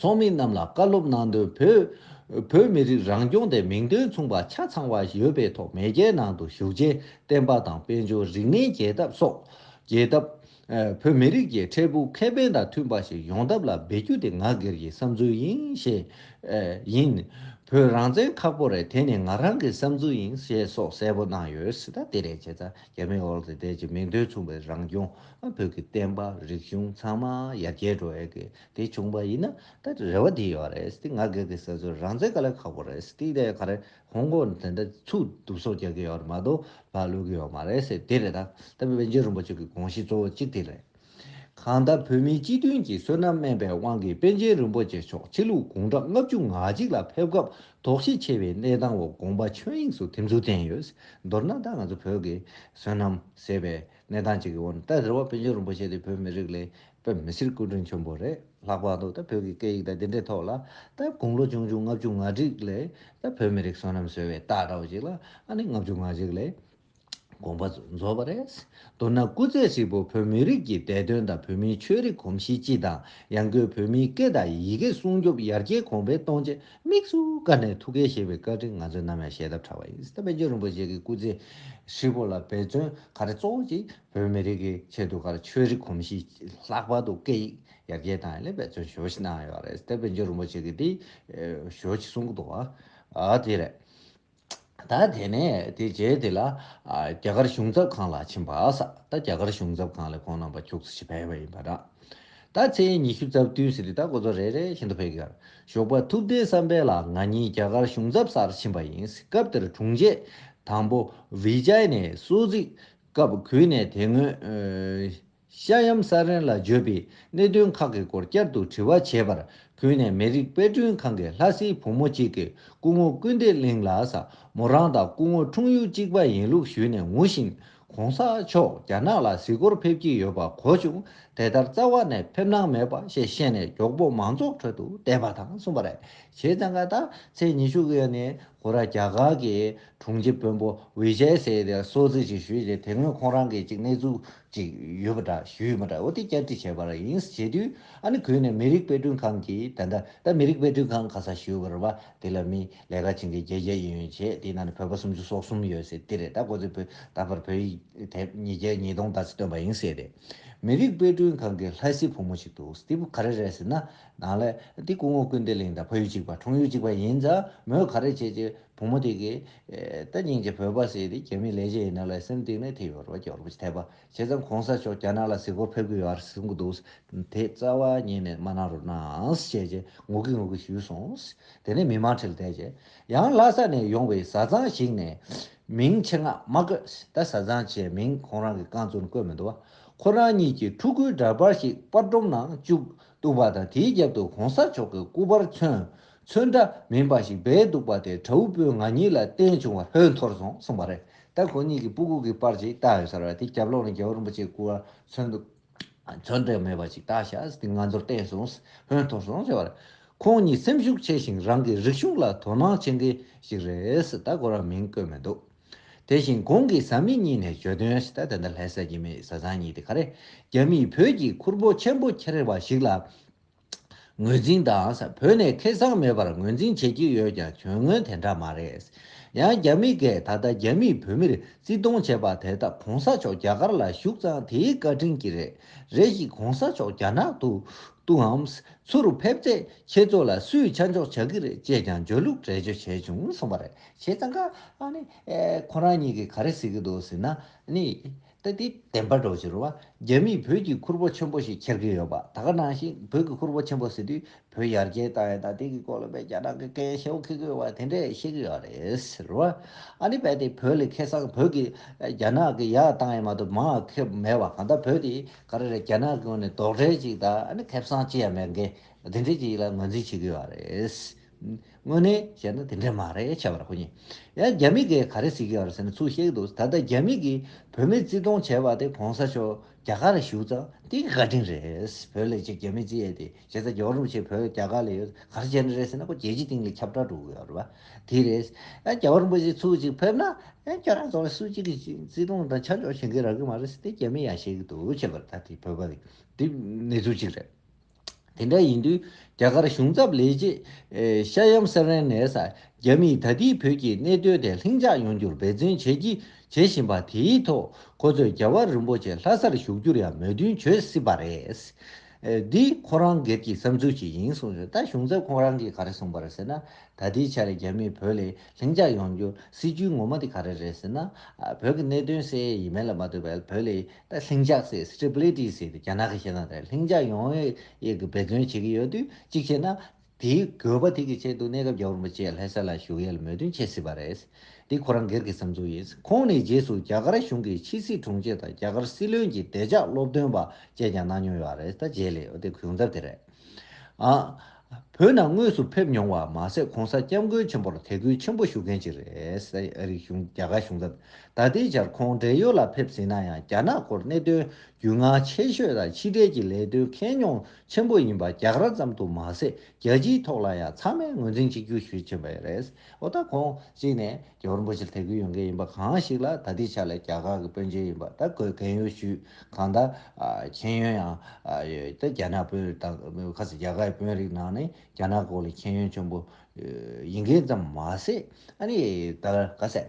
ཚོགས་མི་རྣམས་ལ་བཀའ་སློབ་གནང་དོན། བོད་བོད་མི་རིགས་རང་སྐྱོང་དེ་མིང་དོན་མཚུངས་པ་ཆ་ཚང་བ་ཡོད་པའི་ཐོག་མེས་རྒྱལ་ནང་དུ་བཞུགས་རྗེས་བསྟན་པ་དང་དཔལ་འབྱོར་རིག་གནས་རྒྱས་ཐབས་སོགས་རྒྱས་ཐབས། བོད་མི་རིགས་ཀྱི་འཕྲལ་ཕུགས་ཁེ་ཕན་དང་མཐུན་པ་ཞིག་ཡོང་ཐབས་ལ་འབད་རྒྱུ་དེ་ང་སྒེར་གྱི་བསམ་ཚུལ་ཡིན་ཞེས་ཡིན། བོད་རང་བཙན་ཁག་པོ་རེད། དེ་ནི་ང་རང་གི་བསམ་ཚུལ་ཡིན་ཞེས་སོགས་གསལ་པོ་གནང་ཡོད། ད་དེ་རེད། བྱས་ཙང་རྒྱ་མི་འོག་ཏུ་བསྡད་ཀྱི་མིང་དོན་མཚུངས་པའི་རང་སྐྱོང་བོད་ཀྱི་བསྟན་པ་རིག་གཞུང་ཚང་མ་ཡར་རྒྱས་འགྲོ་ཡས་ཀྱི་དེ་བྱུང་པ་ཡིན་ན། ད་རེ་བ་དེ་ཡོད་རེད། དེ་ང་སྒེར་གྱི་བསམ་ཚུལ། རང་བཙན་དཀའ་ལས་ཁག་པོ་རེད། དེ་དེ་ག་རེ་ཧོང་ཀོང་དེ་འདྲ་ཚུར་བསྡུ་གསོག་རྒྱག་གི་ཡོད་རེད་མ་གཏོགས་ཕར་བླུག་གི་ཡོད་མ་རེད་ཟེར་དེ་རེད། ད་ད་པཎ་ཆེན་རིན་པོ་ཆེ་གི་དགོངས་གཞི་གཙོ་བོ་གཅིག་དེ་རེད། གང་ལྟར་བོད་མིའི་སྤྱི་མཐུན་གྱི་བསོད་ནམས་དམན་པའི་དབང་གིས་པཎ་ཆེན་རིན་པོ་ཆེ་མཆོག་ཕྱི་ལུགས་དགུང་གྲངས་ལྔ་བཅུ་ང་གཅིག་ལ་ཕེབས་སྐབས་དོགས་གཞི་ཆེ་བའི་གནས་སྟངས་འོག་དགོངས་པ་ཆོས་དབྱིངས་སུ་དེ་ཚོ་བསྟན་ཡོད། མདོར་ན་ད་ང་ཚོ་བོད་ཀྱི་བསོད་ནམས་ཟེར་བའི་གནས་སྟངས་ཅིག་གི་འོག་ནས། ད་རེད་བ། པཎ་ཆེན་རིན་པོ་ཆེ་དེ་བོད་མི་རིགས་ལ་དཔེ་མི་སྲིད་སྐུ་དྲིན་ཆེན་པོ་རེད། ལྷག་པར་དུ་ད་བོད་ཀྱི་སྐད་ཡིག་དང་དེ་འདྲའི་ཐོག་ལ་ད་དགུང་ལོ་ཆུང་ཆུང་ལྔ་བཅུ་ང་གཅིག་ལ་ད་བོད་མི་རིགས་བསོད་ནམས་གསོ་བའི་རྟགས་འདྲ་བོ་ཅིག་ལ། ཨ་ནི་ལྔ་བཅུ་ང་གཅིག་ལ་དགོངས་པ་རྫོགས་པ་རེད། མདོར་ན་སྐུ་ཚེ་ཧྲིལ་པོ་བོད་མི་རིགས་ཀྱི་བདེ་དོན་དང་བོད་མིའི་ཆོས་རིག་གོམས་གཤིས་སྤྱི་དང་ཡང་སྒོས་བོད་མིའི་སྐད་དང་ཡི་གེ་སྲུང་སྐྱོབ་ཡར་རྒྱས་གོང་འཕེལ་གཏོང་ཆེད་དམིགས་སུ་བཀར་ནས་ཐུགས་འགན་བཞེས་པའི་བཀའ་དྲིན་ང་ཚོས་ནམ་ཡང་གཞལ་ཐབས་བྲལ་བ་ཡིན། ད་པཎ་ཆེན་རིན་པོ་ཆེ་གི་སྐུ་ཚེ་ཧྲིལ་པོ་ལ་འབད་བརྩོན་ག་རེ་གཙོ་བོ་ཅིག་བོད་མི་རིགས་ཀྱི་ཆེད་དུ་ག་རེ་ཆོས་རིག་གོམས་གཤིས། ལྷག་པར་དུ་སྐད་ཡིག་ཡར་རྒྱས་བཏང་ཡ་ལ་འབད་བརྩོན་ཞེ་པོ་ཞིག་གནང་ཡོད་རེད། ད་པཎ་ཆེན་རིན་པོ་ཆེ་གིས་དེ་ཞེ་པོ་ཞིག་གསུང་གི་འདུག་བ། ཨ་དེ་རེད། ད་དེ་ནས་དེ་རྗེས་དེ་ལ་ཨ་རྒྱ་གར་གཞུང་ཚབ་ཁང་ལ་ཕྱིན་པ་ས། ད་རྒྱ་གར་གཞུང་ཚབ་ཁང་ལ་ཁོང་རྣམ་པ་ཁྱུག་ཙམ་ཞིག་ཕེབས་པ་ཡིན་པ་འདྲ། ད་ཚེས་ཉི་ཤུ་རྩ་བདུན་ཟེར་དུས་ད་ཁོ་ཚོ་རེ་རེ་བཞིན་དུ་ཕེབས་ཀྱི་ཡོད། ཞོགས་པ་ཐུབ་བསྟན་བསམ་འཕེལ་ལགས་ང་གཉིས་རྒྱ་གར་གཞུང་ཚབ་སར་ཕྱིན་པ་ཡིན། སྐབས་དེར་དྲུང་ཆེ་དང་པོ་ཝི་ཇའི་ནས་གསོལ་ཚིགས་སྐབས་གུས་ནས་དེ་སྔོན་ཤ་ཡམ་ས་རན་ལ་བརྗོད་པའི་གནད་དོན་ཁག་གི་སྐོར་བསྐྱར་དུ་དྲི་བ་བྱས་པར། གུས་ནས་མི་རིགས་དཔེ་སྐྲུན་ཁང་གི་ལྷ་སའི་བུ་མོ་གཅིག་གིས་སྐུ་ངོ་ཀུན་བདེ་གླིང་ལགས་ས་མོ་རང་དང་སྐུ་ངོ་འཁྲུངས་ཡུལ་གཅིག་པ་ཡིན་ལུགས་ཞུས་ནས་ངུ་བཞིན། གོང་ས་མཆོག་རྒྱ་ནག་ལ་གཟིགས་སྐོར་ཕེབས་ཀྱི་ཡོད་པ་གོ་བྱུང་། དེ་ལྟར་རྩ་བ་ནས་ཕེབས་གནང་མེད་པ་ཞེས་བཤད་ནས་མགྱོགས་པོ་མང་ཚོགས་ཁྲོད་དུ་བསྡད་པ་དང་གསུངས་པ་རེད། བྱས་ཙང་ཀ་ད་ཚེས་ཉི་ཤུ་གི་ནས་ཁོ་ར་རྒྱ་གར་གྱི་དྲུང་ཆེ་དཔོན་པོ་ཝི་ཇའི་ཟེར་དེ་གསོལ་ཚིགས་ཅིག་ཞུས་རྗེས། དེ་སྔོན་ཁོང་རང་གི་ཅིག་གནས་ཚུལ་ཅིག་ཡོད་པ་འདྲ་ཞུས་ཡོད་པ་འདྲ། འོ་དེ་བསྐྱར་དྲི་བྱས་པ་ར་ཡིན་ཟེར་དུས། ཨ་ནི་གུས་ནས་མི་རིགས་དཔེ་སྐྲུན་ཁང་གི་ད་ལྟ་ད་མི་རིགས་དཔེ་སྐྲུན་ཁང་ག་ས་ཞུས་པ་རེད་བ། དེ་ལ་མི་ལས་ཀ་བྱེད་མཁན་བརྒྱད་བརྒྱ་ཡིན་ཡོད་བྱས། དེ་ནང་ནས་བོད་པ་སུམ་ཅུ་སོ་གསུམ་ཡོད་ཟེར་དེ་རེད། ད་ཁོ་ཚོས་བོད་ད་བར་བོད་ཡིག་དེབ་ཉིས་བརྒྱ་ཉིས་སྟོང་ད་ཙམ་བཏོན་པ་ཡིན་ཟེར་ཏེ། མི་རིགས་དཔེ་སྐྲུན་ཁང་གི་ལྷ་སའི་བུ་མོ་ཞིག་འདུག། དེ་བུ་ག་རེ་རེད་ཟེར་ན། ནང་ལ་འདི་སྐུ་ངོ་ཀུན་བདེ་གླིང་དང་ཕ་ཡུལ་གཅིག་པ་འཁྲུངས་ཡུལ་གཅིག་པ་ཡིན་ཙང་། མོས་ག་རེ་བྱས་རྗེས་བུ་མོ་དེ་གིས་ཨེ་ད་སྙིང་རྗེ། བོད་པ་ཟེར་དེ་རྒྱ་མི་ལས་བྱེད་ཡིན་ན་ལ་སེམས་གཏིང་ནས་དེ་ཡོད་རེད་བ། རྒྱལ་བ་རིན་པོ་ཆེ་དད་པ། བྱས་ཙང་གོང་ས་མཆོག་རྒྱ་ནག་ལ་གཟིགས་སྐོར་ཕེབས་ཀྱི་ཡོད་རེད་གསུང་གི་འདུག། དེ་རྩ་བ་ཉིད་ནས་མ་གནང་རོགས་གནང་ཞེས་བྱས་ངུ་གི་ངུ་གི་ཞུས་སོང་། དེ་ནས་མི་མང་ཁྲིར་བསྡད་རྗེས། ཡང་ལྷ་ས་ནས་ཡོང་བའི་བཟའ་ཚང་ཞིག་ནས། མིང་ཆེད་མངགས་མ་དགོས། ད་བཟའ་ཚང་ཆེད་མིང་ཁོང་རང་གི་རྐང་བཙུགས་ནས་བཀོད་མི་འདུག་བ། ཁོ་རང་གཉིས་ཀྱིས་ཕྲུ་གུའི་འདྲ་པར་ཞིག་པར་སྒྲོམ་ནང་བཅུག་འདུག་པ་དང་། དེའི་རྒྱབ་ཏུ་གོང་ས་མཆོག་གི་སྐུ་པར་ཚོན་ཚོན་ཁྲ་མིན་པ་ཞིག་སྦས་འདུག་པ་དེ་དགྲ་བོ་སྤུན་ང་གཉིས་ལ་བསྟན་བྱུང་བར་ཧོན་འཐོར་སོང་གསུངས་པ་རེད། ད་ཁོ་གཉིས་ཀྱིས་སྤུ་གུ་གི་པར་ཅིག་བཏགས་ཡོད་ས་རེད་བ། དེ་རྒྱབ་ལོགས་ནས་རྒྱལ་བ་རིན་པོ་ཆེའི་སྐུ་པར་ཚོན་དུ། ཚོན་ཁྲ་མེད་པ་ཅིག་བཏགས་ཤག། དེ་ང་ཚོར་བསྟན་སོང་། ཧོན་འཐོར་སོང་ཟེར་བ་རེད། ཁོང་གཉིས་སེམས་ཤུགས་ཆེ་ཞིང་རང་གི་རིག་གཞུང་ལ་དོ་སྣང་བྱེད་མཁན་ཞིག་རེད། ད་ཁོ་རང་མིང་བཀོད་མི་འདུག། དེ་བཞིན་གོང་གི་བཟའ་མི་གཉིས་ནས་བརྗོད་དོན་ཞིག། ད་དེ་འདྲ་ལྷ་ས་གི་མི་བཟའ་ཚང་གཉིས་དེ་ག་རེ། རྒྱ་མིས་བོད་ཀྱི་ཁུར་པོ་ཆེན་པོ་འཁྱེར་བ་ཞིག་ལ་ངོས་འཛིན་དང་། བོད་ནས་ཁེ་བཟང་མེད་པར་ངོས་འཛིན་བྱེད་ཀྱི་ཡོད་ཀྱང་དོན་དངོས་དེ་འདྲ་མ་རེད། ཡང་རྒྱ་མི་གས་ད་ལྟ་རྒྱ་མིས་བོད་མིར་བརྩི་མཐོང་བྱས་པ་དེ་དག་གོང་ས་མཆོག་རྒྱ་གར་ལ་བཞུགས་ཙང་དེའི་བཀའ་དྲིན་གྱིས་རེད། རེ་ཞིག་གོང་ས་མཆོག་རྒྱ་ནག་ཏུ་ཏུའམ་ཚུར་ཕེབས་ཚེ་ཁྱེད་ཚོ་ལ་སུས་ཆ་འཇོག་བྱ་གི་རེད་ཅེས་ཀྱང་བརྗོད་ལུགས་འགྲེལ་བརྗོད་བྱས་བྱུང་གསུངས་པ་རེད། བྱས་ཙང་ཀ་ཨ་ནི་ཨེ་ཁོ་རང་གཉིས་ཀྱིས་ག་རེ་ཟེར་གྱི་འདུག་ཟེར་ན་ནི། ད་དེ་བདེན་པ་འགྲོ་ཕྱིར་བ། རྒྱ་མིས་བོད་ཀྱི་ཁུར་པོ་ཆེན་པོ་ཞིག་འཁྱེར་གྱི་ཡོད་པ། ད་ག་ནང་བཞིན་བོད་ཀྱི་ཁུར་པོ་ཆེན་པོ་ཟེར་དུས་བོད་ཡར་རྒྱས་བཏང་ཡ་དང་དེ་གི་སྐོར་ལ་དཔེ་རྒྱ་ནག་གི་སྐད་ཤེའུ་ཁེ་གི་ཡོད་པ་དེ་འདྲས་ཤེས་ཀྱི་ཡོད་རེད་ཟེར་བ། ཨ་ནི་རྦད་དེ་བོད་ལ་ཁེ་བཟང་། བོད་ཀྱི་རྒྱ་ནག་གི་ཡག་བཏང་ཡ་མ་གཏོགས་མང་བ་ཁེ་མེད་པ། གང་ལྟར་བོད་དེ་ག་རེ་རེད། རྒྱ་ནག་གི་ངོས་ནས་རྡོག་ཁྲེས་ཅིག་དང་། ཨ་ནི་ཁེ་བཟང་ཅི་ཡང་མེད་མཁན་དེ་འདྲས་ཅིག་ལ་ངོས་འཛིན་བྱེད་ཀྱི་ཡོད་རེད། དངོས་གནས་བཤད་ན་དེ་འདྲ་མ་རེད་བྱས་པ་རེད་ཁོ་གཉིས། ཡང་རྒྱ་མི་གིས་ག་རེ་ཟེར་གྱི་ཡོད་རེད་ཟེར་ན་ཚུར་བཤད་ཀྱི་འདུག། ད་ལྟ་རྒྱ་མི་གིས་བོད་མིར་བརྩི་མཐོང་བྱས་པ་དེ་གོང་ས་མཆོག་རྒྱ་གར་ལ་བཞུགས་ཙང་དེ་གི་བཀའ་དྲིན་རེད། བོད་ལ་ཅིག་རྒྱ་མི་བརྩི་ཡས་དེ། བྱས་ཙང་རྒྱལ་བ་རིན་པོ་ཆེ་བོད་རྒྱ་གར་ལ་ཡོད། ག་རེ་བྱས་ནས་རེད་ཟེར་ན་ཁོ་རྒྱལ་སྤྱིའི་སྟེང་ལ་ཁྱབ་བསྒྲགས་འགྲོ་གི་ཡོད་རེད་བ། དེ་རེད། ཨ་རྒྱལ་བ་རིན་པོ་ཆེ་ཚུར་ཅིག་ཕེབས་ན། ཨ་ཁྱོད་རང་ཚོ་ལ་སུ་གཅིག་གིས་བརྩི་མཐོང་དང་ཆ་འཇོག་བྱེད་མཁན་རག་གི་མ་རེད་ཟེར་དེ་རྒྱ་མི་ཡང་བཤད་ཀྱི་འདུག་བྱས་པ་རེད། ད་དེ་བོད་པ་རེད། དེ་གནས་ཚུལ་གཅིག་རེད། དེ་འདྲ་ཡིན་དུས་རྒྱ་གར་གཞུང་ཚབ་ལས་བྱེད་ཨེ་ཤ་ཡམ་སེ་རན་ནས་ས། རྒྱ་མིས་ད་ལྟའི་བོད་ཀྱི་གནད་དོན་དེ་ལྷིང་འཇགས་ཡོང་རྒྱུར་འབད་བརྩོན་བྱེད་ཀྱི་བྱེད་བཞིན་པ་དེའི་ཐོག་ཁོ་ཚོས་རྒྱལ་བ་རིན་པོ་ཆེ་ལྷ་སར་བཞུགས་རྒྱུར་ཡང་མོས་མཐུན་བྱེད་སྲིད་པ་རེད། ཨེ། འདི་ཁོ་རང་སྒེར་གྱི་བསམ་ཚུལ་ཞིག་ཡིན་གསུངས་ཡོད། ད་གཞུང་ཚབ་ཁོ་རང་གིས་ག་རེ་གསུངས་པ་རེད་ཟེར་ན། ད་ལྟའི་ཆར་རྒྱ་མིས་བོད་ལ་ལྷིང་འཇགས་ཡོང་རྒྱུ་སྲིད་ཇུས་ངོ་མ་དེ་ག་རེ་རེད་ཟེར་ན། ཨ། བོད་ཀྱི་གནད་དོན་སེལ་ཡས་ཡིན་མིན་ལ་མ་ལྟོས་པར་བོད་ལ་ད་ལྷིང་འཇགས་ཟེར། སི་ཊེ་བི་ལི་ཊི་ཟེར་དེ་རྒྱ་ནག་གིས་བཤད་ན་རེད། ལྷིང་འཇགས་ཡོང་ཡས་ཀྱི་འབད་བརྩོན་བྱེད་ཀྱི་ཡོད་དུས། གཅིག་བྱས་ན། དེའི་དགོས་པ་དེ་གི་ཆེད་དུ་གནས་སྐབས་རྒྱལ་བ་རིན་པོ་ཆེ་ལྷ་ས་ལ་བཞུགས་ཡས་ལ་མོས་མཐུན་བྱེད་སྲིད་པ་རེད། འདི་ཁོ་རང་སྒེར་གྱི་བསམ་ཚུལ་ཡིན། ཁོང་ནས་རྗེས་སུ་རྒྱ་གར་གཞུང་གི་ཕྱི་སྲིད་དྲུང་ཆེ་དང་རྒྱ་གར་སྲིད་བློན་གྱི་བདེ་འཇགས་སློབ་སྟོན་པ་བཅས་ཀྱང་གནང་མྱོང་ཡོད་རེད། ད་རྗེས་ལ་འོ་དེ་གཞུང་ཚབ་དེ་རེད། ཨ། བོད་ནང་དངོས་སུ་ཕེབས་མྱོང་བ་མ་ཟད། ༸གོང་ས་༸སྐྱབས་མགོན་ཆེན་པོར་དད་གུས་ཆེན་པོ་ཞུ་མཁན་ཅིག་རེད། ཨ་རིའི་གཞུང་། རྒྱ་གར་གཞུང་ཚབ། ད་ལྟའི་ཆར་ཁོང་བགྲེས་ཡོལ་ལ་ཕེབས་ཟིན་ན་ཡང་། རྒྱ་ནག་སྐོར་གནད་དོན་རྒྱུས་མངའ་ཆེ་ཤོས་དང་ཕྱི་འབྲེལ་གྱི་ལས་དོན་མཁྱེན་མྱོང་ཆེན་པོ་ཡིན་པ་རྒྱ་གར་ཙམ་དུ་མ་ཟད། རྒྱལ་སྤྱིའི་ཐོག་ལ་ཡང་ཚང་མས་ངོས་འཛིན་བྱེད་རྒྱུ་ཞུ་བཞིན་པ་རེད། འོ་ད་ཁོང་གཅིག་ནས་རྒྱལ་བ་རིན་པོ་ཆེར་དད་གུས་ཡོད་མཁན་ཡིན་པ་གང་ཞིག་ལ། ད་ལྟའི་ཆ་ལ་རྒྱ་གར་གྱི་དཔོན་ཆེན་ཡིན་པ། ད་གོ་རྒན་ཡོལ་ཞུས། གང་ལྟར། ཨ། མཁྱེན་ཡོན་ཡང་། ཨ། ཡོད། ད་རྒྱ་ནག་དཔོན་དང་། ཁ་སང་རྒྱ་གར་གྱི་དཔོན་རིགས་ནང་ནས་རྒྱ་ནག་སྐོར་ལ་མཁྱེན་ཡོན་ཆེན་པོ་ཡིན་མཁན་ཙམ་མ་ཟད། ཨ་ནི་ད་ག་ཟེར།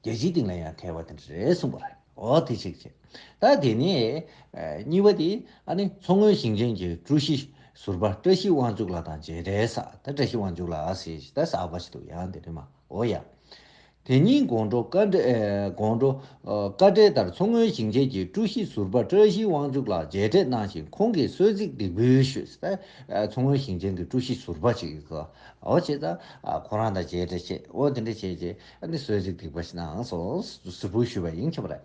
རྒྱལ་སྤྱིའི་སྟེང་ལ་ཡང་མཁས་པ་དེ་འདྲ་རེད་གསུངས་པ་རེད། འོ་དེ་གཅིག་བྱས། ད་དེ་ནས། ཨ། གཉིས་པ་དེ། ཨ་ནི་མཚོ་སྔོན་ཞིང་ཆེན་གྱི་ཀྲུའུ་ཞི་ཟུར་པ་བཀྲ་ཤིས་དབང་ཕྱུག་ལགས་དང་མཇལ་འཕྲད་ས། ད་བཀྲ་ཤིས་དབང་ཕྱུག་ལགས་ཟེར་ཞིག་ད་གསར་པ་ཞིག་འདུག་ཡང་དེ་རེད་མ། འོ་ཡ། དེ་ཉིན་དགོང་དྲོ་བཀའ་འདྲི། ཨེ། དགོང་དྲོ། ཨ། བཀའ་འབྲེལ་ལྟར་མཚོ་སྔོན་ཞིང་ཆེན་གྱི་ཀྲུའུ་ཞི་ཟུར་པ་བཀྲ་ཤིས་དབང་ཕྱུག་ལགས་མཇལ་འཕྲད་གནང་ཞིང་། ཁོང་གིས་གསོལ་ཚིགས་འདེགས་འབུལ་ཞུས། ད་མཚོ་སྔོན་ཞིང་ཆེན་གྱི་ཀྲུའུ་ཞི་ཟུར་པ་ཅིག་ཡིན་ཙང་། འོ་བྱས་ཙང་། ཨ། ཁོ་རང་དང་མཇལ་འཕྲད་བྱས། འོ་དེ་འདྲ་བྱས་རྗེས། ཨ་ནི་གསོལ་ཚིགས་འདེགས་པ་ཞིག་གནང་སོང་། ཟུར་ཕུལ་ཞུས་པ་ཡིན་ཁྱབ་རེད།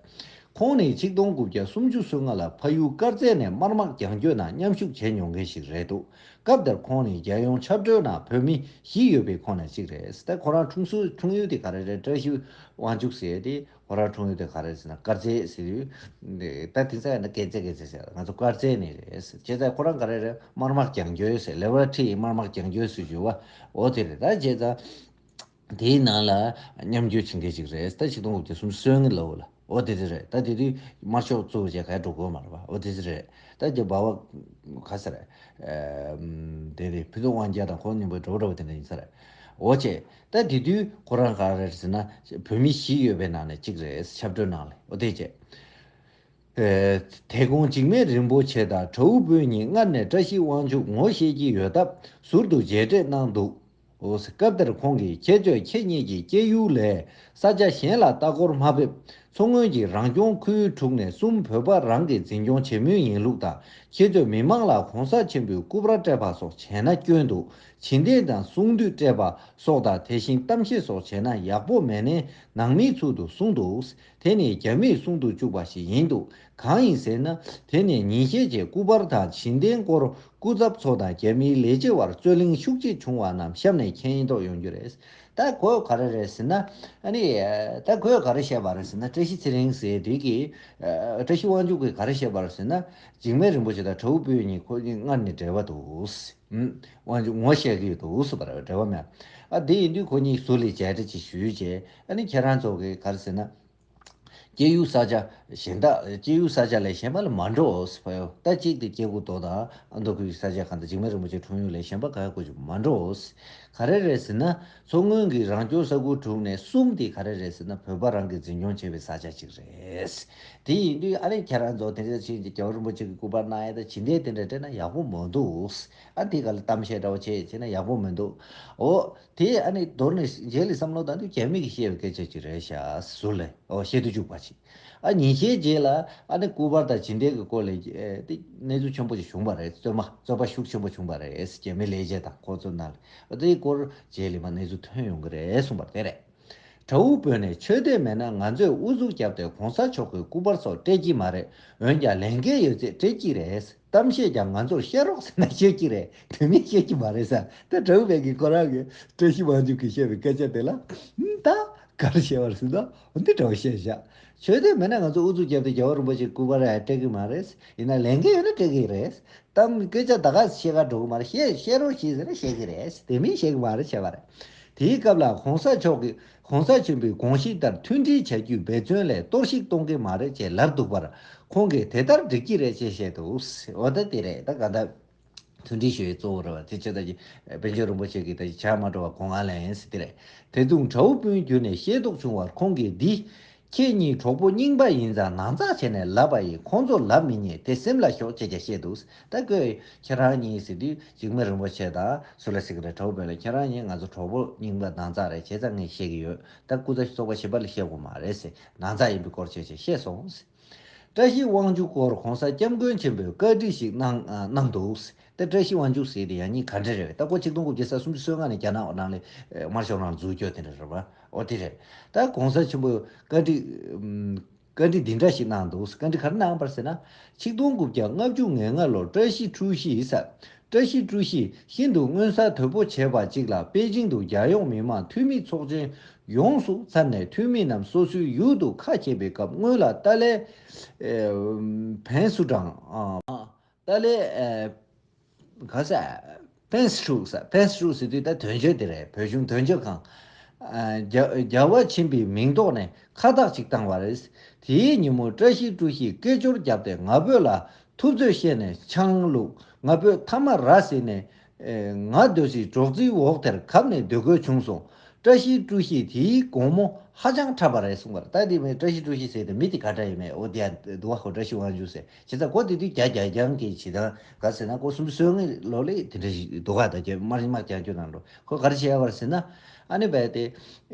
ཁོང་ནི་ཆིག་སྟོང་དགུ་བརྒྱ་སུམ་ཅུ་སོ་ལྔ་ལ་ཕ་ཡུལ་དཀར་མཛེས་ནས་དམར་དམག་རྒྱང་སྐྱོད་ནང་མཉམ་ཞུགས་བྱས་མྱོང་མཁན་ཞིག་རེད་འདུག་སྐབས་དེར་ཁོང་ནི་རྒྱལ་ཡོངས་ཆབ་གྲོན་ནང་བོད་མི་བཞི་ཡོད་པའི་ཁོངས་ནས་གཅིག་རེད། ད་ཁོ་རང་འཁྲུངས་སུ། འཁྲུངས་ཡུལ་དེ་ག་རེ་རེད། བཀྲ་ཤིས་དབང་ཕྱུག་ཟེར་ཡས་དེ་ཁོ་རང་འཁྲུངས་ཡུལ་དེ་ག་རེ་ཟེར་ན་དཀར་མཛེས་ཟེར་ཡུལ། ད་དེང་སང་ཡང་ན་དཀར་མཛེས་དཀར་མཛེས་ཟེར། ང་ཚོ་དཀར་མཛེས་ནས་རེད། བྱས་ཙང་ཁོ་རང་ག་རེ་རེད། དམར་དམག་རྒྱང་སྐྱོད་ཟེར། ལེ་ཝར་ཁྲི་ཡི་དམར་དམག་རྒྱང་སྐྱོད་ཟེར་ཞུ་བ། འོ་དེ་རེད། ད་བྱས་ཙང་དེའི་ནང་ལ་མཉམ་སྐྱོད་བྱེད་མཁན་ཞིག་རེད། ད་ཆིག་སྟོང་དགུ་བརྒྱ་སུམ་ཅུ་སོ་ལྔ་ལོ་ལ། འོ་དེ་དེ་རེད། ད་དེ་དུས་དམར་ཤོག་གཙོ་བོ་བྱས་ག་འགྲོ་དགོས་མ་རེད་པ། འོ་དེ་དེ་རེད། ད་རྒྱ་འབའ་བ་ག་ས་རེད། ཨ། དེ་དེ་ཕུན་ཚོགས་དབང་རྒྱལ་དང་ཁོང་མཉམ་པོ་འགྲོ་འགྲོ་བ་དེ་འདྲ་ཡིན་ས་རེད། འོ་བྱས། ད་དེ་དུས་ཁོ་རང་ག་རེ་རེད་ཟེར་ན། བོད་མི་བཞི་ཡོད་པའི་ནང་ནས་གཅིག་རེད། ཆབ་གྲོན་ནང་ལ། འོ་དེ་བྱས། ཨེ། དེ་དགོང་འཇིགས་མེད་རིན་པོ་ཆེ་དང་དྲ་འབུ་དཔོན་གཉིས་སྔར་ནས་བཀྲ་ཤིས་དབང་ཕྱུག་ངོ་ཤེས་ཀྱི་ཡོད་སྟབས་ཟུར་དུ་མཇལ་འཕྲད་གནང་འདུག་འོ་ཟེར། སྐབས་དེར་ཁོང་གིས། ཁྱེད་ཚོས་ཁྱེད་གཉིས་ཀྱི་སྐྱེས་ཡུལ་ལས་ས་ཆ་གཞན་ལ་ལྟ་སྐོར་མ་ཕེབས། མཚོ་སྔོན་གྱི་རང་སྐྱོང་ཁུལ་དྲུག་ནས་གསུམ་བོད་པ་རང་གིས་འཛིན་སྐྱོང་བྱེད་མུས་ཡིན་ལུགས་དང་། ཁྱེད་ཚོས་མི་མང་ལ་གོང་ས་ཆེན་པོའི་སྐུ་པར་སྤྲད་པ་སོགས་བྱས་ན་སྐྱོན་འདུག་བྱིན་རྟེན་དང་གསུང་དུད་སྤྲད་པ་སོགས་དང་། དེ་བཞིན་གཏམ་བཤད་སོགས་བྱས་ན་ཡག་པོ་མེད་ནས་ནང་མིའི་ཚུལ་དུ་གསུངས་འདུག་དེ་ནི་རྒྱ་མིས་གསུང་དུ་བཅུག་པ་ཞིག་ཡིན་འདུག་གང་ཡིན་ཟེར་ན། དེ་ནི་ཉིན་ཤས་རྗེས་སྐུ་པར་དང་བྱིན་རྟེན་སྐོར་སྐུ་ཚབ་ཚོ་དང་རྒྱ་མིའི་ལས་བྱེད་བར་རྩོད་གླེང་ཤུགས་ཆེ་བྱུང་བ་རྣམས་གཤམ་ནས་མཁྱེན་རྟོགས་ཡོང་རྒྱུ་རེད། ད་ཁོས་ག་རེ་རེད་ཟེར་ན། ཨ་ནི་ད་ཁོས་ག་རེ་བཤད་པ་རེད་ཟེར་ན། བཀྲ་ཤིས་ཚེ་རིང་ཟེར་དེ་གིས། ཨ། བཀྲ་ཤིས་དབང་ཕྱུག་གིས་ག་རེ་བཤད་པ་རེད་ཟེར་ན། འཇིགས་མེད་རིན་པོ་ཆེ་དང་དྲ་འབུ་དཔོན་གཉིས་ཁོ་གཉིས་སྔར་ནས་འབྲེལ་བ་འདུག་ཨུམ། དབང་ཕྱུག་ངོ་ཤེས་ཀྱི་འདུག་ཟེར་བ་རེད། འབྲེལ་བ་མེད། ཨ། དེ་ཡིན་དུས་ཁོ་གཉིས་ཟུར་ལ་མཇལ་འཕྲད་ཅིག་ཞུས་རྗེས། ཨ་ནི་ཁྱེད་རང་ཚོ་གིས་ག་རེ་ཟེར་ན། སྐྱེས་ཡུལ་ས་ཆ་གཞན་དག་སྐྱེས་ཡུལ་ས་ཆ་ལས་གཞན་པ་ལ་མ་འགྲོ་ཟེར་བ་ཡོད། ད་གཅིག་དེ་སྐྱེ་དགུ་མདོ་དང་ཨ་མདོ་ཁུལ་གྱི་ས་ཆ་གང་དང་། འཇིགས་མེད་རིན་པོ་ཆེ་འཁྲུངས་ཡུལ་ལས་གཞན་པ་ག་ག་གོ་ཅིག་མ་འགྲོ་ཟེར། ག་རེ་རེད་ཟེར་ན། མཚོ་སྔོན་གྱི་རང་སྐྱོང་ས་ཁུལ་དྲུག་ནས་གསུམ་དེ་ག་རེ་རེད་ཟེར་ན། བོད་པ་རང་གིས་འཛིན་སྐྱོང་བྱས་པའི་ས་ཆ་ཅིག་རེད། དེ་ཡིན་དུས་ཨ་ནི་ཁྱེད་རང་ཚོ་དེ་འདྲ་ཕྱིན་ཅིག་རྒྱལ་བ་རིན་པོ་ཆེ་གི་སྐུ་པར་གནང་ཡས་དང་བྱིན་རྟེན་དེ་འདྲ་སྤྲད་ན་ཡག་པོ་མི་འདུག་ཨ། དེ་ག་ལ་གཏམ་བཤད་འདྲ་བོ་བྱས་བྱས་ན་ཡག་པོ་མི་འདུག་འོ་དེ་ཨ་ནི་མདོར་ན་རྗེས་ལ་བསམ་བློ་བཏང་དུས་རྒྱ་མི་གིས་བཤད་པའི་སྐད་ཆ་ཅིག་རེད་ཤག་ཟུར་ལ། འོ་བཤད་དུ་བཅུག་པ་ཅིག་ཨ། ཉིན་ཤས་རྗེས་ལ་ཨ་ནི་སྐུ་པར་དང་བྱིན་རྟེན་གྱི་སྐོར་ལ། ཨེ། དེ་གནས་ཚུལ་ཆེན་པོ་ཅིག་བྱུང་བ་རེད། རྩོད་མ་རྩོད་པ་ཤུགས་ཆེན་པོ་བྱུང་བ་རེད། རྒྱ་མི་ལས་བྱེད་དང་ཁོ་ཚོ་ནང་ལ། འོ་དེའི་སྐོར་རྗེས་ལ་མར་གནས་ཚུལ་ཐོན་ཡོང་གི་རེད་གསུངས་པ་དེ་རེད། དྲ་འབུ་དཔོན་ནས། ཆོས་དད་མེད་ན་ང་ཚོས་ཨུ་ཚུགས་བརྒྱབ་སྟེ་གོང་ས་མཆོག་གི་སྐུ་པར་སོགས་སྤྲད་ཀྱི་མ་རེད། འོན་ཀྱང་ལས་འགན་ཡོད་ཚད་སྤྲད་ཀྱི་རེད། གཏམ་བཤད་ཀྱང་ང་ཚོར་བཤད་རོགས་ཟེར་ན་བཤད་ཀྱི་རེད། དེ་མིན་བཤད་ཀྱི་མ་རེད་ཟེར། ད་དྲ་འབུ་དཔོན་གྱིས་ཁོ་རང་གི་བཀྲ་ཤིས་དབང་ཕྱུག་གིས་བཤད་པའི་སྐད་ཆ་དེ་ལ། ད་ག་རེ་བཤད་པ་རེད་ཟེར་ན། འདི་འདྲ་བོ་བཤད་བཞག་ཆོས་དད་མེད་ན་ང་ཚོ་ཨུ་ཚུགས་བརྒྱབ་སྟེ་རྒྱལ་བ་རིན་པོ་ཆེའི་སྐུ་པར་ར་སྤྲད་ཀྱི་མ་རེད། ཡིན་ན་ལས་འགན་ཡོད་ན་སྤྲད་ཀྱི་རེད། གཏམ་སྐད་ཆ་ད་ག་བཤད་ག་འགྲོ་གི་མ་རེད། བཤད་བཤད་རོགས་བྱེད་ཟེར་ན་བཤད་ཀྱི་རེད། དེ་མིན་བཤད་ཀྱི་མ་རེད་བྱས་པ་རེད། དེའི་སྐབས་ལ་གོང་ས་མཆོག་གིས་གོང་ས་ཆེན་པོའི་དགོངས་གཞི་ལྟར་མཐུན་སྒྲིལ་བྱ་རྒྱུའི་འབད་བརྩོན་ལས་གཏོར་བཤིག་གཏོང་གི་མ་རེད་ཅེས་ལབ་འདུག་པར། ཁོང་གིས་དེ་ལྟར་འགྲིག་གི་རེད་ཅེས་བཤད་འདུག་འོ་ད་དེ་རེད། ད་ག་ད། མཐུན་སྒྲིལ་ཞུ་ཡའི་གཙོ་བོ་རེད་པ། དེ་ཆེད་དུ་དཔལ་འབྱོར་རིན་པོ་ཆེ་གིས་ད་ཆ་མ་འགྲོ་བར་སྒོ་ང་ལེན་ཟེར་དེ་རེད། དེ་དུས་དྲ་འབུ་དཔོན་བརྒྱུད་ནས་ཤེས་རྟོགས་བྱུང་བར། ཁོང་གིས་འདི་ ཁྱེད་གཉིས་གྲོགས་པོ་རྙིང་པ་ཡིན་ཙང་ནང་ཚགས་བྱས་ནས་ལབ་པ་ཡིན། ཁོང་ཚོ་ལབ་མི་ཉན། དེ་སེམས་ལ་ཞོག་ཅེས་ཀྱང་བཤད་འདུག་ད་ཁོས་ཁྱེད་རང་གཉིས་ཟེར་དུས་འཇིགས་མེད་རིན་པོ་ཆེ་དང་སུ་ལ་ཟེར་གི་རེད། གྲོགས་པོ་ལ་ཁྱེད་རང་གཉིས་ང་ཚོ་གྲོགས་པོ་རྙིང་པ་ནང་ཚགས་རེད། བྱས་ཙང་ངས་བཤད་ཀྱི་ཡོད། ད་སྐུ་ཚབ་ཚོགས་པ་གཞན་པ་ལ་བཤད་དགོས་མ་རེད་ཟེར། ནང་ཚགས་ཡིན་པའི་སྐོར་བྱས་བྱས་བཤད་སོང་ཟེར། བཀྲ་ཤིས་དབང་ཕྱུག་སྐོར་༸གོང་ས་༸སྐྱབས་མགོན་ཆེན་པོས་བཀའ་འདྲི་ཞིག་གནང་གནང་འདུག་ད་བཀྲ་ཤིས་དབང་ཕྱུག་ཟེར་དེ་ཡང་སྙིང་ག་འདྲ་རེད། ད་ཁོ་ཆིག་སྟོང་དགུ་བརྒྱ་ས་སུམ་ཅུ་སོ་ལྔ་ནས་རྒྱ་ནག་ནང་ལ་དམར་ཤོག་ནང་འཛུལ་སྐྱོད་དེ་འདྲ་རེད་པ། འོ་དེ་རེད། ད་༸གོང་ས་ཆེན་པོས་བཀའ་འདྲི་བཀའ་འདྲི་འདི་འདྲ་ཞིག་གནང་འདུག་བཀའ་འདྲི་ག་རེ་གནང་བ་རེད་ཟེར་ན། ཆིག་སྟོང་དགུ་བརྒྱ་ལྔ་བཅུ་ང་ལྔ་ལོར་བཀྲ་ཤིས་ཀྲུའུ་ཞི་ཟེར། བཀྲ་ཤིས་ཀྲུའུ་ཞིས་ཤིན་ཏུ་མངོན་གསལ་དོད་པོ་བྱས་པ་གཅིག་ལ་པེ་ཅིང་དུ་རྒྱལ་ཡོངས་མི་དམངས་འཐུས་མི་ཚོགས་ཆེན་ཡོངས་སུ་ཚར་ནས་འཐུས་མི་རྣམས་སོ་སོའི་ཡུལ་དུ་ཁ་ཕྱེ་བའི་སྐབས་སྔོན་ལ་ཏཱ་ལའི་ཕན་སུ་ཀྲང་ཨ་ཏཱ་ལའི་ཨ་ག་ས་ཕན་སུ་ཀྲུའུ་ས་ཕན་སུ་ཀྲུའུ་ཟེར་དུས་ད་དོན་གཅོད་དེ་རེད། བོད་གཞུང་དོན་གཅོད་ཁང་ཨ་རྒྱ་རྒྱལ་བ་ཆེན་པོའི་མིང་ཐོག་ནས་ཁ་བཏགས་ཅིག་བཏང་བ་རེད། དེའི་ཉིན་མོ་བཀྲ་ཤིས་ཀྲུའུ་ཞིས་སྐད་ཅོར་བརྒྱབ་སྟེ་ང་ཕོད་ལ་ཐུབ་ཚོད་བཤད་ནས་ཆང་བླུགས། ང་ཕོད་ཐ་མ་ར་བཟི་ནས་ཨེ་ང་སྡོད་སའི་གྲོག་རྫིའི་འོག་དེར་གབ་ནས་སྡོད་དགོས་བྱུང་སོང་། བཀྲ་ཤིས་ཀྲུའུ་ཞི་དེའི་དགོང་མོ་ཧ་ཅང་འཁྲབ་པ་རེད་གསུངས་པ་རེད། ད་དེ་མིན་བཀྲ་ཤིས་ཀྲུའུ་ཞི་ཟེར་དེ་མི་དེ་ག་འདྲ་ཡིན་མེད། འོ་དེ་ཡང་འདུག་བ། ཁོ་བཀྲ་ཤིས་དབང་ཕྱུག་ཟེར་བྱས་ཙང་ཁོ་དེ་དུས་རྒྱ་རྒྱ་རྐྱང་གི་བྱེད་སྟངས་ག་ཟེར་ན་ཁོ་སུམ་ཅུ་སོ་ལྔ་ལོ་ལས་དེ་འདྲ་ཞིག་འདུག་ག་ད་རྒྱ་དམར་དམར་རྒྱག་རྒྱུ་ནང་ལོ་ཁོ་ག་རེ་བྱས་པ་རེད་ཟེར་ན། ཨ་ནི་བས་དེ་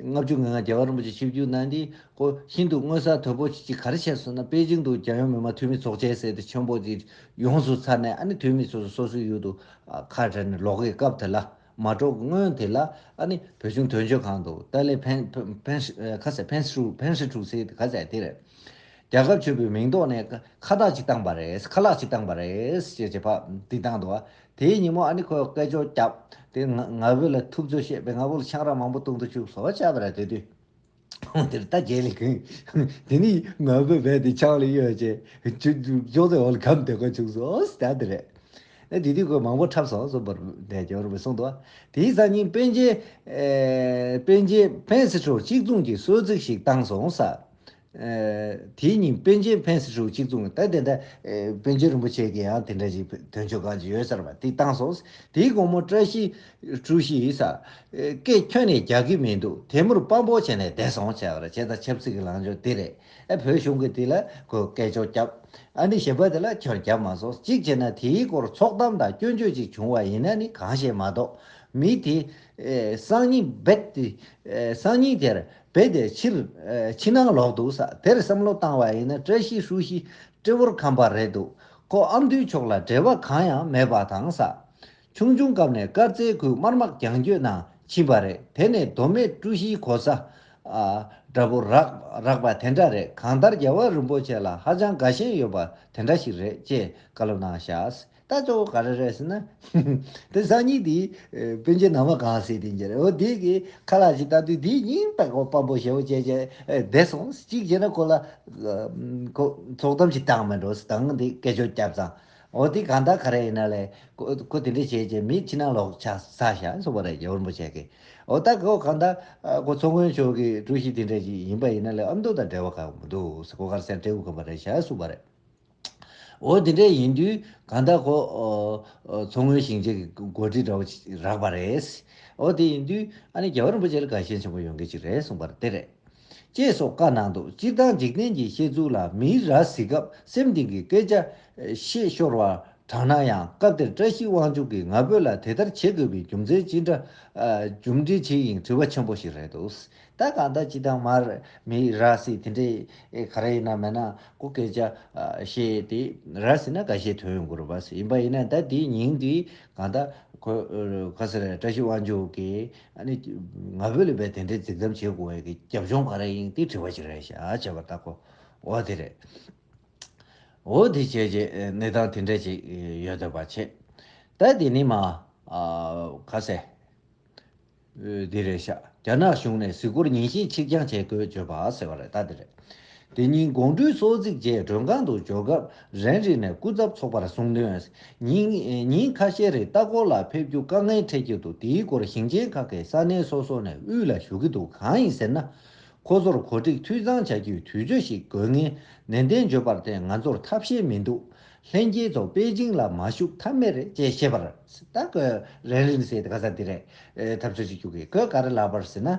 ལྔ་བཅུ་ང་ལྔ་རྒྱལ་བ་རིན་པོ་ཆེ་ཆིབས་བསྒྱུར་གནང་དུས། ཁོ་ཤིན་ཏུ་མངོན་གསལ་དོད་པོ་ཅིག་ག་རེ་བྱས་སོང་ན། པེ་ཅིང་དུ་རྒྱལ་ཡོངས་མི་དམངས་འཐུས་མི་ཚོགས་ཆེན་ཟེར་དེ་ཆེན་པོ་ཅིག་ཡོངས་སུ་ཚར་ནས། ཨ་ནི་འཐུས་མི་ཚོ་སོ་སོའི་ཡུལ་དུ་ཨ་ཁ་བྲལ་ནས་ལོག་གི་སྐབས་དེ་ལ། མ་འགྲོ་སྔོན་དེ་ལ་ཨ་ནི་བོད་གཞུང་དོན་གཅོད་ཁང་དུ་ཏཱ་ལའི་ཕན་ཕན་ཕན་ཁ་ཟེར་ཕན་སུ་ཕན་སུ་ཀྲུའུ་ཕན་སུ་ཀྲུའུ་ཟེར་དེ་ག་ཟེར་དེ་རེད། རྒྱལ་ཁབ་ཆེན་པོའི་མིང་ཐོག་ནས་ཁ་བཏགས་ཅིག་བཏང་པ་རེད། ཁ་ལག་ཅིག་བཏང་པ་རེད་ཅེས་བྱས་པ་འདི་བཏང་འདུག་བ། དེའི་ཉིན་མོ་ཨ་ནི་ཁོས་སྐད་ཅོར་བརྒྱབ་སྟེ་ང་ང་ཕོད་ལ་ཐུབ་ཚོད་བཤད་པས་ང་ཕོད་ལ་ཆང་རག་མང་པོ་བཏུང་དུ་བཅུག་བཟོ་བ་བྱས་པ་རེད། དེ་དུས། འོ་དེར་ད་རྒྱལ་ལ་གོན། དེ་ནི་ང་ཕོད་བས་དེ་ཆང་ལ་གཡོལ་བྱས་ཅུ་ཅོག་ཙེ་འོག་ལ་གམ་དེ་ག་བཅུག་སོང་ཟེར་དེ་རེད། ཨ་དེ་དུས་ཁོས་མང་པོ་འཁྲབ་སོང་གསུངས་པར་དེ་རྒྱལ་བ་རིན་པོ་གསུངས་འདུག་དེའི་སང་ཉིན་པཎ་ཆེན་ཨེ་པཎ་ཆེན་ཕན་སི་ཁྲོ་གཅིག་མཚུངས་ཀྱི་གསོལ་ཚིགས་ཤིག་བཏང་སོང་ས། ཨེ་དེའི་ཉིན་པཎ་ཆེན་ཕན་སི་ཁྲོ་གཅིག་མཚུངས་ད་དེ་འདྲ་ཨེ་པཎ་ཆེན་རིན་པོ་ཆེ་གི་ཡང་དེ་འདྲ་ཞིག་དོན་གཅོད་ཁང་ཅིག་ཡོད་ཟེར་བ་དེ་བཏང་སོང་། དེའི་དགོང་མོ་བཀྲ་ཤིས་ཀྲུའུ་ཞི་ཡིས་ས་ཨེ་སྐད་ཁྱོན་ནས་རྒྱག་གི་མི་འདུག་དེ་མུར་དཔའ་བོ་བྱས་ནས་བསྡད་སོང་བྱས་པ་རེད། བྱས་ཙང་ཆབ་སྲིད་ཀྱི་ལངས་ཕྱོགས་དེ་རེད། ཨེ་བོད་གཞུང་གིས་དེ་ལ་ཁོས་སྐད་ཅོར་བརྒྱབ། ཨ་ནི་གཞན་པ་དེ་ལ་ཁྱོར་བརྒྱབ་མ་སོང་། གཅིག་བྱས་ན་དེའི་སྐོར་ཚོགས་གཏམ་དང་སྐྱོན་བརྗོད་ཅིག་བྱུང་བ་ཡིན་ན་ནི་གང་ཤེས་མ་གཏོགས། མི་དེ་ཨེ་སང་ཉིན་རྦད་དེ་ཨེ་སང་ཉིན་དེར་རྦད་དེ་ཕྱིར་ཨེ་ཕྱི་ནང་ལོག་འདུག་ས་དེར་བསམ་བློ་བཏང་བ་ཡིན་ན་བཀྲ་ཤིས་ཀྲུའུ་ཞི་སྤྲེའུར་ཁམས་པ་རེད་འདུག་ཁོ་ཨ་མདོའི་ཕྱོགས་ལ་འབྲེལ་བ་གང་ཡང་མེད་པ་དང་ས། ཆུང་ཆུང་སྐབས་ནས་དཀར་མཛེས་ཁུལ་དམར་དམག་རྒྱང་སྐྱོད་ནང་ཕྱིན་པ་རེད། དེ་ནས་མདོ་སྨད་ཀྲུའུ་ཞིའི་གོ་ས་ཨ་འདྲ་པོ་རག་རག་པ་དེ་འདྲ་རེད། གང་ལྟར་རྒྱལ་བ་རིན་པོ་ཆེ་ལ་ཧ་ཅང་དགའ་ཞེན་ཡོད་པ་དེ་འདྲ་ཞིག་རེད་ཅེས་བཀའ་སློབ་གནང་བཞག་ད་གཙོ་བོ་ག་རེ་རེད་ཟེར་ན། དེ་སང་ཉིན་དེ་པཎ་ཆེན་ནམ་མཁའ་གང་ཟེར་དེ་འདྲ་རེད། འོ་དེ་གི་ཁ་ལག་ཅིག་ལྟ་དུས་དེ་སྙིང་དཔེ་ཁོ་དཔའ་བོ་ཞེ་བོ་བྱས་བྱས་བསྡད་སོང་། གཅིག་བྱས་ན་ཁོ་ལ་ཁོ་ཚོགས་གཏམ་ཞིག་བཏང་མེད་འགྲོ་ཟེར་དང་དེ་སྐད་ཅོར་བརྒྱབ་ཙང་། འོ་དེ་གང་ལྟར་ག་རེ་ཡིན་ན་ལས་ཁོ་ཁོ་དེ་འདྲ་བྱས་རྗེས་མི་ཕྱི་ནང་ལོག་ཆ་ས་བཞག་སོང་བ་རེད། རྒྱལ་བ་རིན་པོ་ཆེ་གིས། འོ་ད་ཁོ་གང་ལྟར་ཁོ་མཚོ་སྔོན་ཕྱོགས་ཀྱི་ཀྲུའུ་ཞི་དེ་འདྲ་ཞིག་ཡིན་པ་ཡིན་ན་ལས་ཨ་མདོ་དང་འབྲེལ་བ་གང་མི་འདུག་ཁོ་ག་རེ་ཟེར་སྤྲེའུ་ཁམས་པ་རེད་བཞག་སོང་བ་རེད། འོ་དེ་འདྲ་ཡིན་དུས་གང་ལྟར་ཁོ་མཚོ་སྔོན་ཞིང་ཆེན་གྱི་འགོ་ཁྲིད་འདྲ་བོ་ཞིག་རག་པ་རེད། འོ་དེ་ཡིན་དུས་ཨ་ནི་རྒྱལ་བ་རིན་པོ་ཆེ་ལ་དགའ་ཞེན་ཆེན་པོ་ཡོང་གི་ཅིག་རེད་གསུངས་པ་རེད། དེ་རེད། ཅེས་སོགས་བཀའ་གནང་འདུག་སྤྱིར་བཏང་འཇིག་རྟེན་གྱི་བཤད་ཚུལ་ལ་མིའི་ར་བཟི་སྐབས་སེམས་གཏིང་གི་སྐད་ཆ་བཤད་ཤོར་བ་དྲག་ན་ཡང་སྐབས་དེར་བཀྲ་ཤིས་དབང་ཕྱུག་གིས་ང་ཕོད་ལ་དེ་ལྟར་བྱེད་དགོས་པའི་རྒྱུ་མཚན་ཅི་འདྲ་རྒྱུ་འབྲས་ཇི་ཡིན་དྲི་བ་ཆེན་པོ་ཞིག་རེད་འདུག་ད་གང་ལྟར་སྤྱིར་བཏང་མར་མིའི་ར་བཟི་དེ་འདྲའི་ག་རེ་ཡིན་ན་མེད་ན་ཁོ་སྐད་ཆ་བཤད་དེ་ར་བཟི་ན་འགའ་ཤས་ཐོན་ཡོང་གི་རེད་པ། ཡིན་པ་ཡིན་ན་ད་དེའི་ཉིན་དེ་གང་ལྟར་ཁོ་ག་ཟེར་བཀྲ་ཤིས་དབང་ཕྱུག་གིས་ཨ་ནི་ང་ཕོད་ལ་བས་དེ་འདྲའི་རྫིག་གཏམ་བྱེད་དགོས་པའི་གི་རྒྱབ་ལྗོངས་ག་རེ་ཡིན་དེ་དྲི་བ་ཅིག་རེད་ཤག་བྱས་པ་ལྟ་ཁོ། འོ་དེ་རེད། འོ་དེ་བྱས་རྗེས་གནས་སྟངས་དེ་འདྲ་ཅིག་ཡོད་བསྡད་པ་བྱས། ད་དེ་ནི་མ་ག་ཟེར། འདི་རེད་ཤག་རྒྱ་ནག་གཞུང་ནས་གཟིགས་སྐོར་ཉིན་བཞིན་ཕྱིར་འགྱངས་བྱེད་དགོས་བརྗོད་པ་ཟེར་བ་རེད། ད་དེ་རེད། དེ་ཉིན་དགོང་དྲོའི་གསོལ་ཚིགས་རྗེས་མགྲོན་ཁང་དུ་འབྱོར་སྐབས་རན་རི་ནས་སྐུ་ཚབ་ཚོགས་པར་གསུངས་དོན། ཉིན་ཉིན་ཁ་ཤས་རིང་ལྟ་སྐོར་ལ་ཕེབས་རྒྱུ་དཀའ་ངལ་འཕྲད་ཀྱི་འདུག་དེའི་སྐོར་ཞིང་ཆེན་ཁག་གི་ས་གནས་སོ་སོ་ནས་དབུས་ལ་ཞུ་གི་འདུག་གང་ཡིན་ཟེར་ན། ཁོ་ཚོར་གོ་སྒྲིག་འཐུས་ཚང་བྱ་རྒྱུའི་དུས་ཚོད་ཞིག་དགོས་ངེས་ནན་ཏན་བརྗོད་པར་བརྟེན་ང་ཚོར་ཐབས་ཤེས་མི་འདུག་ལྷན་རྒྱས་ཚོ་པེ་ཅིང་ལ་མ་ཞུགས་ཐབས་མེད་རེད་ཅེས་བཤད་པར། ད་ཁོས་རན་རིན་ཟེར་དེ་ག་ས་དེ་རེད། ཨེ་ཐབས་ཚུལ་ཅིག་བཅུག་གི་ཁོས་ག་རེ་ལབ་པར་ཟེར་ན།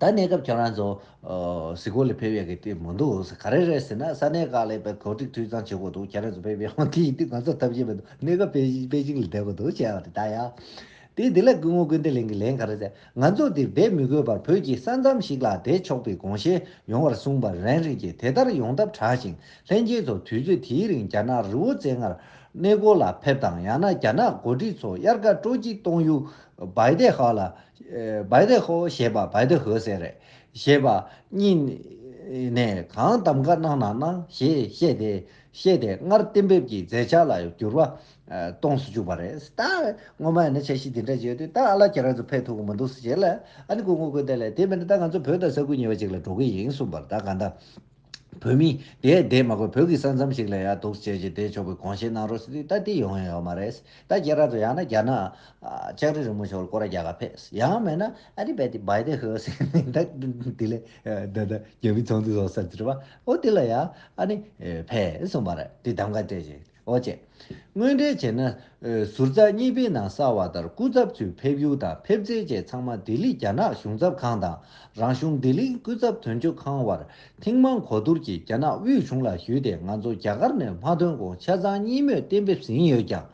ད་གནས་སྐབས་ཁྱོད་རང་ཚོ་ཨོ་གཟིགས་སྐོར་ལ་ཕེབས་ཡག་གི་དེ་མི་འདུག་ག་རེ་རེད་ཟེར་ན། ས་གནས་ཁག་ལ་བས་གོ་སྒྲིག་འཐུས་ཚང་བྱེད་དགོས་འདུག་ཁྱེད་རང་ཚོ་ཕེབས་ཡོང་དེ་ཡིན་དུས་ང་ཚོ་ཐབས་ཤེས་མི་འདུག་གནས་སྐབས་པེ་པེ་ཅིང་ལ་བསྡད་དགོས་འདུག་བྱས་པ་རེད་ད་ཡ། དེ་འདི་ལ་སྐུ་ངོ་ཀུན་བདེ་གླིང་གི་ལན་ག་རེ་ཟེར། ང་ཚོ་འདིར་བསྡད་མི་དགོས་པར་བོད་ཀྱི་ས་མཚམས་ཤིག་ལ་བསྡད་ཆོག་པའི་དགོངས་བཞེས་ཡོང་བར་གསུངས་པར་རན་རིན་གྱིས་དེ་ལྟར་ཡོང་ཐབས་དྲག་ཅིང་ལྷན་རྒྱས་ཚོ་དུས་ཚོད་དེའི་རིང་རྒྱ་ནག་རི་བོ་རྩེ་ལྔར་གནས་སྐོར་ལ་ཕེབས་དང་ཡང་ན་རྒྱ་ནག་འགོ་ཁྲིད་ཚོ་དབྱར་ཁ་སྤྲོ་སྐྱིད་གཏོང་ཡུལ་བའི་ཏེ་ཧོ་ལ་བའི་ཏེ་ཧོ་ཞེས་པ་བའི་ཏེ་ཧོ་ཟེར་རེད། ཞེས་པ་གཉིས་ནས་གང་གདམ་ག་གནང་ན་གནང་ཞེས་བཤད་དེ་བཤད་དེ་སྔར་གཏན་འབེབས་ཀྱི་མཛད་འཆར་ལ་འགྱུར་བ་གཏོང་སུ་བཅུག་པ་རེད། ད་སྔོན་མ་ཡིན་ན་འཆར་གཞི་འདི་འདྲ་བྱས་དུས་ད་ཨ་ལ་ཁྱེད་རང་ཚོ་ཕེབས་ཐུབ་ཀྱི་མི་འདུག་ཟེར་བྱས་ལ་ཨ་ནི་སྐུ་ངོ་ཀུན་བདེ་ལགས་དེ་མིན་ན་ད་ང་ཚོ་བོད་དང་ས་ཁུལ་ཉེ་བ་ཅིག་ལ་འགྲོ་གི་ཡིན་གསུངས་པར། ད་ག་འདྲ་བོད་མི་དེ་བསྡད་མ་དགོས་བོད་ཀྱི་ས་མཚམས་ཤིག་ལ་ཡ་འདུག་བྱས་ཀྱི་བསྡད་ཆོག་པའི་དགོངས་བཞེས་གནང་རོགས་ཟེར་དུས་ད་དེ་ཡོང་ཡ་ཡོད་མ་རེད། ད་ཁྱེད་རང་ཚོ་ཡང་ན་རྒྱ་ནག་ཨ་ལྕགས་རི་རིང་མོ་ཞོར་སྐོར་ར་རྒྱག་ག་ཕེབས་ཡང་མེད་ན་ཨ་ནི་བས་དེ་བའི་ཏེ་ཧོ་ཟེར་ནས་ད་དེ་ལས་ད་ད་རྒྱ་མི་ཚོང་འདུས་སོགས་ས་དེ་རེད་བ། ཨོ་དེ་ལ་ཡ་ཨ་ནི་ཕེབས་གསུངས་པ་རེད། དེ་གདམ་ག་སྤྲད་ཅིག་ཨོ་ཅེ། དངོས་འབྲེལ་བྱས་ན། ཨ་ཟུར་རྩ་གཉིས་པའི་ནང་གསལ་བ་ལྟར་སྐུ་ཚབ་ཚོའི་ཕེབས་ཡུལ་དང་ཕེབས་རྩལ་བཅས་ཚང་མ་ལྡི་ལི་རྒྱ་ནག་གཞུང་ཚབ་ཁང་དང་རང་གཞུང་ལྡི་ལི་སྐུ་ཚབ་དོན་གཅོད་ཁང་དབར་ཐེངས་མང་གོ་བསྡུར་གྱིས་རྒྱ་ནག་དབུས་གཞུང་ལ་ཞུས་ཏེ་ང་ཚོ་རྒྱ་གར་ནས་མ་ཐོན་གོང་ཆ་ཚང་གཉིས་མོས་གཏན་འབེབས་ཟིན་ཡོད་ཀྱང་།